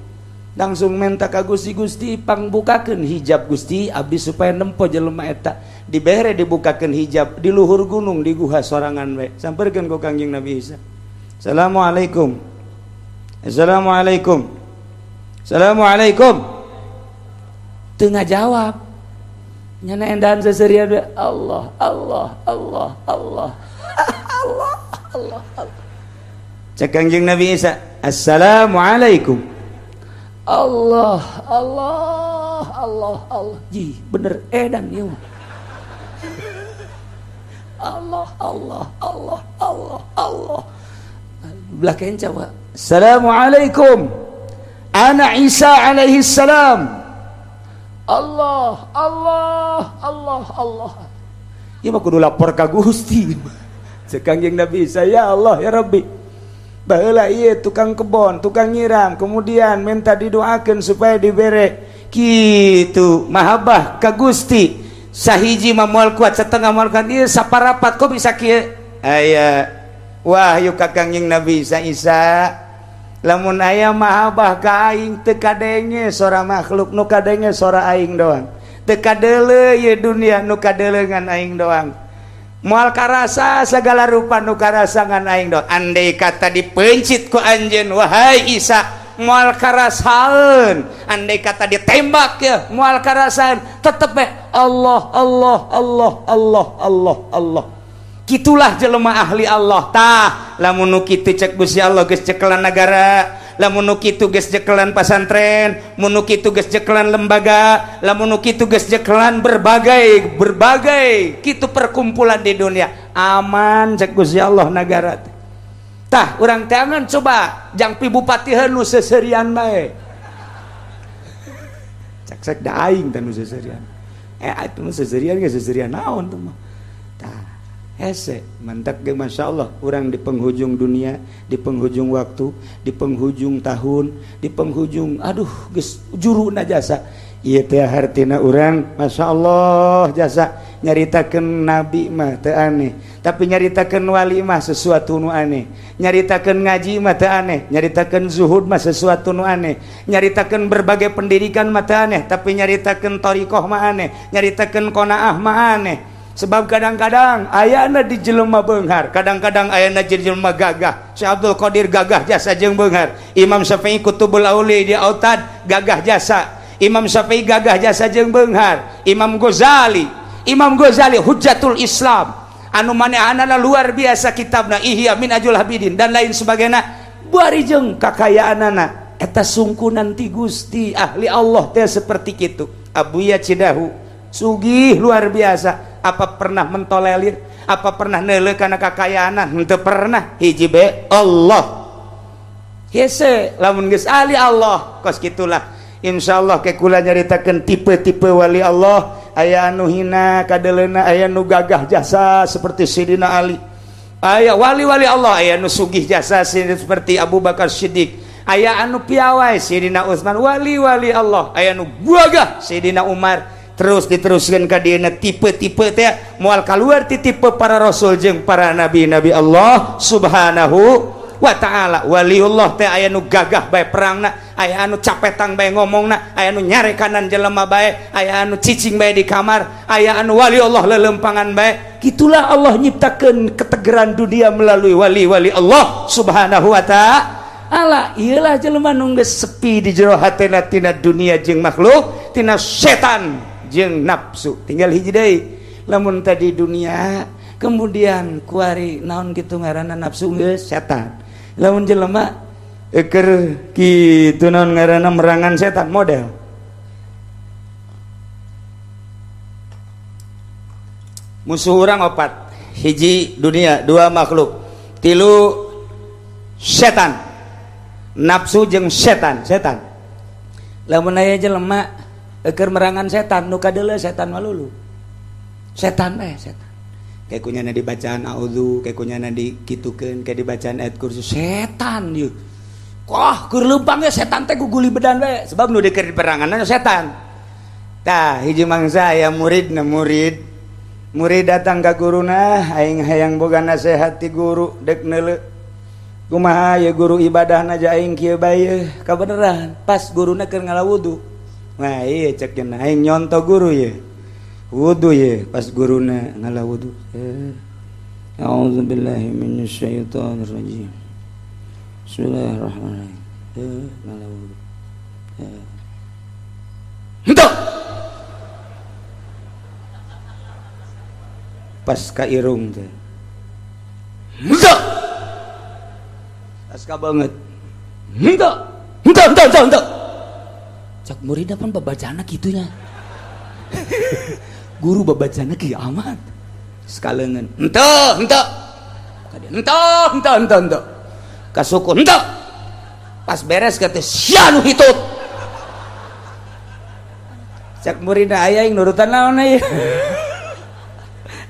Langsung minta ka Gusti, Gusti pangbukakeun hijab Gusti abdi supaya nempo jelema eta. Dibere dibukakeun hijab di luhur gunung di guha sorangan we. Samperkeun ku Kangjeng Nabi Isa. Assalamualaikum. Assalamualaikum. Assalamualaikum. Teu ngajawab. Nyana endahan seserian we. Allah, Allah, Allah, Allah. Allah, Allah, Allah. Cek Kangjeng Nabi Isa, Assalamualaikum. Allah, Allah, Allah, Allah. Ji, bener edan ieu mah. Allah, Allah, Allah, Allah, Allah. Belah kenca, Pak. Assalamualaikum. Ana Isa alaihi salam. Allah, Allah, Allah, Allah. Ieu mah kudu lapor ka Gusti. Cek Kangjeng Nabi Isa, ya Allah, ya Rabbi. Baheula ieu tukang kebon, tukang nyiram, kemudian minta didoakeun supaya dibere kitu mahabbah ka Gusti. Sahiji mah moal kuat, setengah moal kuat, ieu saparapat kok bisa kieu? Aya wahyu ka Kangjeng Nabi Isa, Isa lamun aya mahabbah ka aing teu kadenge sora makhluk, nu kadenge sora aing doang. Teu kadeuleu ieu dunia, nu kadeuleu ngan aing doang. Moal karasa segala rupa, nu karasa ngan aing doang. Andai kata dipencit ku anjeun wahai Isa moal karasaeun, andai kata ditembak ya moal karasaeun, tetep be Allah, Allah, Allah, Allah, Allah, Allah. Kitulah jelema ahli Allah. Tah lamun nu kitu cek Gusti Allah geus cekelan negara, lamun nu kitu geus jekelan pasantren, mun nu kitu geus jekelan lembaga, lamun nu kitu geus jekelan berbagai berbagai kitu perkumpulan di dunia, aman cek Gusti Allah negara teh. Tah urang teangan coba jang pi bupati nu seserian bae. Cek cek da aing teh nu seserian. Itu mah seserian ge seserian naon tuh mah. Tah hese mantap ge Masya Allah orang di penghujung dunia, di penghujung waktu, di penghujung tahun, di penghujung aduh geus juruna jasa. Ieu teh hartina urang Masya Allah jasa nyaritakeun nabi mah teu aneh, tapi nyaritakeun wali mah sesuatu nu aneh, nyaritakeun ngaji mah teu aneh, nyaritakeun zuhud mah sesuatu nu aneh, nyaritakeun berbagai pendidikan mah teu aneh, tapi nyaritakeun thariqah mah aneh, nyaritakeun qanaah mah aneh. Sebab kadang-kadang ayana di jelema beunghar, kadang-kadang ayana di jelema gagah. Syekh Abdul Qadir gagah jasa jeung beunghar. Imam Syafi'i Kutubul Auli di Autad gagah jasa. Imam Syafi'i gagah jasa jeung beunghar. Imam Ghazali, Imam Ghazali Hujjatul Islam anu manehanana luar biasa kitabna Ihya Minhajul Abidin dan lain sebagainya. Buari jeung kakayaanana eta sungkunan ti Gusti ahli Allah teh seperti kitu. Abuya Cidahu sugih luar biasa. Apa pernah mentolelir? Apa pernah neuleuh kana kakayaan? Henteu pernah. Hiji be Allah. Hese lamun geus ahli Allah kos kitulah. Insyaallah ke kula nyaritakeun tipe-tipe wali Allah. Aya anu hina kadeleuna, aya nu gagah jasa seperti Sidina Ali. Aya wali-wali Allah, aya nu sugih jasa seperti Abu Bakar Siddiq. Aya anu piawai Sidina Utsman, wali-wali Allah. Aya nu gagah Sidina Umar. Terus diteruskan ka dieuna tipe-tipe teh moal kaluar ti tipe para rasul jeung para nabi-nabi Allah Subhanahu wa ta'ala. Waliullah teh aya nu gagah bae perangna, aya anu capetang bae ngomongna, aya anu nyarekanan jelema bae, aya anu cicing bae di kamar, aya anu wali Allah lelempangan bae. Gitulah Allah nyiptakeun ketegeran dunia melalui wali-wali Allah Subhanahu wa ta'ala. Iyalah jelema nu geus sepi di jero hatena tina dunia jeung makhluk, tina setan jeung nafsu. Tinggal hiji deui, lamun tadi dunia kemudian kuari naon kitu ngaranna nafsu geus setan. Lamun jelema eker kitu naon ngaranna merangan setan model. Musuh urang opat, hiji dunia, dua makhluk, tilu setan, nafsu jeung setan, setan. Lamun aya jelema eker merangan setan, nu kadeuleu setan malulu. Setan setan. Kayak kunyana dibacaan audzu, kayak kunyana dikitukeun, kayak dibacaan ayat kursi setan ieu. Wah, keur leumpang ge setan teh guguli bedan we, sebab nu deukeun peranganna setan. Tah, hiji mangsa aya muridna murid. Murid datang ka guruna, aing hayang boga nasehat ti guru, dek neuleu. Kumaha ye guru ibadahna ja aing kieu bae, kabeneran pas guruna keur ngalawudu. Nah, ieu cek cenah aing nyonto guru ye. Wudu ye pas guruna ngalawudu. A'udzubillahi minasyaitonir rajim. Bismillahirrahmanirrahim. Ngalawudu. Henteu. Pas ka irung teh. Henteu. Pas ka banget. Henteu. Henteu henteu henteu henteu. Cak muridna pan babacana kitunya. Guru babacana kieu amat. Sekaleungeun. Henteu, henteu. Henteu, henteu, henteu, henteu. Kasuku henteu. Pas beres kata sia nu hitut. Cak muridna aya aing nurutan naon ieu.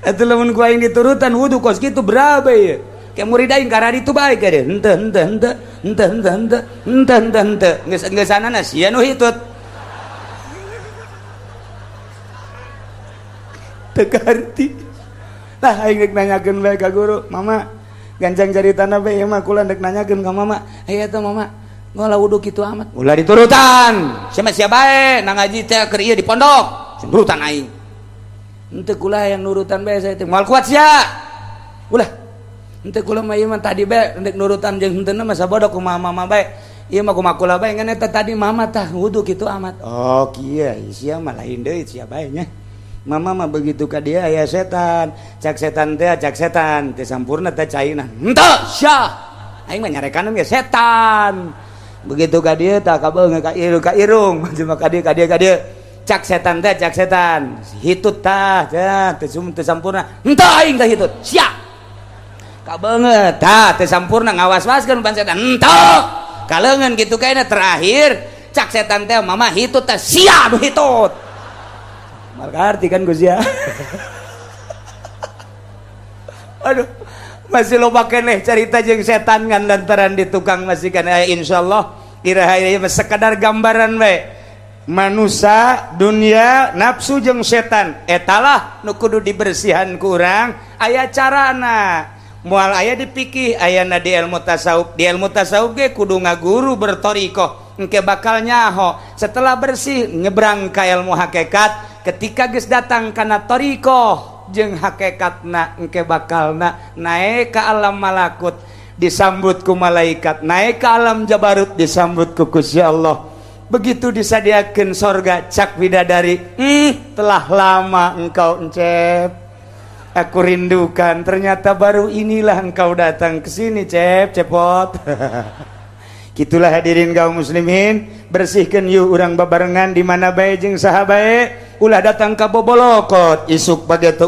Atuh lamun ku aing diturutan wudu kos kitu berabe ieu. Kayak murid aing karari itu bae ka dieu. Henteu, henteu, henteu, henteu, henteu, henteu, henteu, henteu, henteu. Geus-geusanana sia nu hitut. Teu kaharti. Tah aing rek nanyakeun bae ka guru, "Mama, gancang caritana bae ieu mah kula rek nanyakeun ka mama." "Aya teh mama, ngolah wudu kitu amat." Ulah diturutan. Sia mah sia bae na ngaji teh keur ieu di pondok. Nurutan aing. Henteu kula hayang nurutan bae saya teh. Moal kuat sia. Ulah. Henteu kula mah ieu mah tadi bae rek nurutan jeung henteuna mah sabodo kumaha mama bae. Ieu mah kumaha kula bae ngan eta tadi mama tah wudu kitu amat. Oh kieu sia mah lain deui sia bae nya. Mama mah begitu ka dia aya setan, cak setan teh cak setan teh sampurna teh caina. Henteu sia. Aing mah nyarekan ge setan. Begitu ka dia tah kabeung ka irung ka irung, cuma ka dieu ka dieu ka dieu. Cak setan teh cak setan. Hitut tah teh teu sampurna. Henteu aing teh hitut. Sia. Kabeungeut tah teu sampurna ngawas-waskeun pan setan. Henteu. Kaleungeun kitu kaena terakhir cak setan teh mama hitut teh sia nu hitut. Marka arti kan Gus ya. Aduh, masih loba keneh carita jeung setan ngan lantaran di tukang masih kan insyaallah iraha ieu sekadar gambaran we. Manusia, dunia, nafsu jeung setan etalah nu kudu dibersihan ku urang aya carana. Moal aya dipikih ayana di ilmu tasawuf, di ilmu tasawuf ge kudu ngaguru bertorikoh engke bakal nyaho. Setelah bersih nyebrang ka ilmu hakikat, ketika geus datang kana torikoh jeung hakikatna engke bakalna naik ka alam malakut disambut ku malaikat, naik ka alam jabarut disambut ku Gusti Allah. Begitu disadiakeun sorga cak bidadari, telah lama engkau encep, aku rindukan, ternyata baru inilah engkau datang ke sini cep cepot. Gitulah hadirin kaum muslimin, bersihkan yuk urang babarengan di mana bae jeung saha bae, ulah datang ka bobolokot isuk bageto.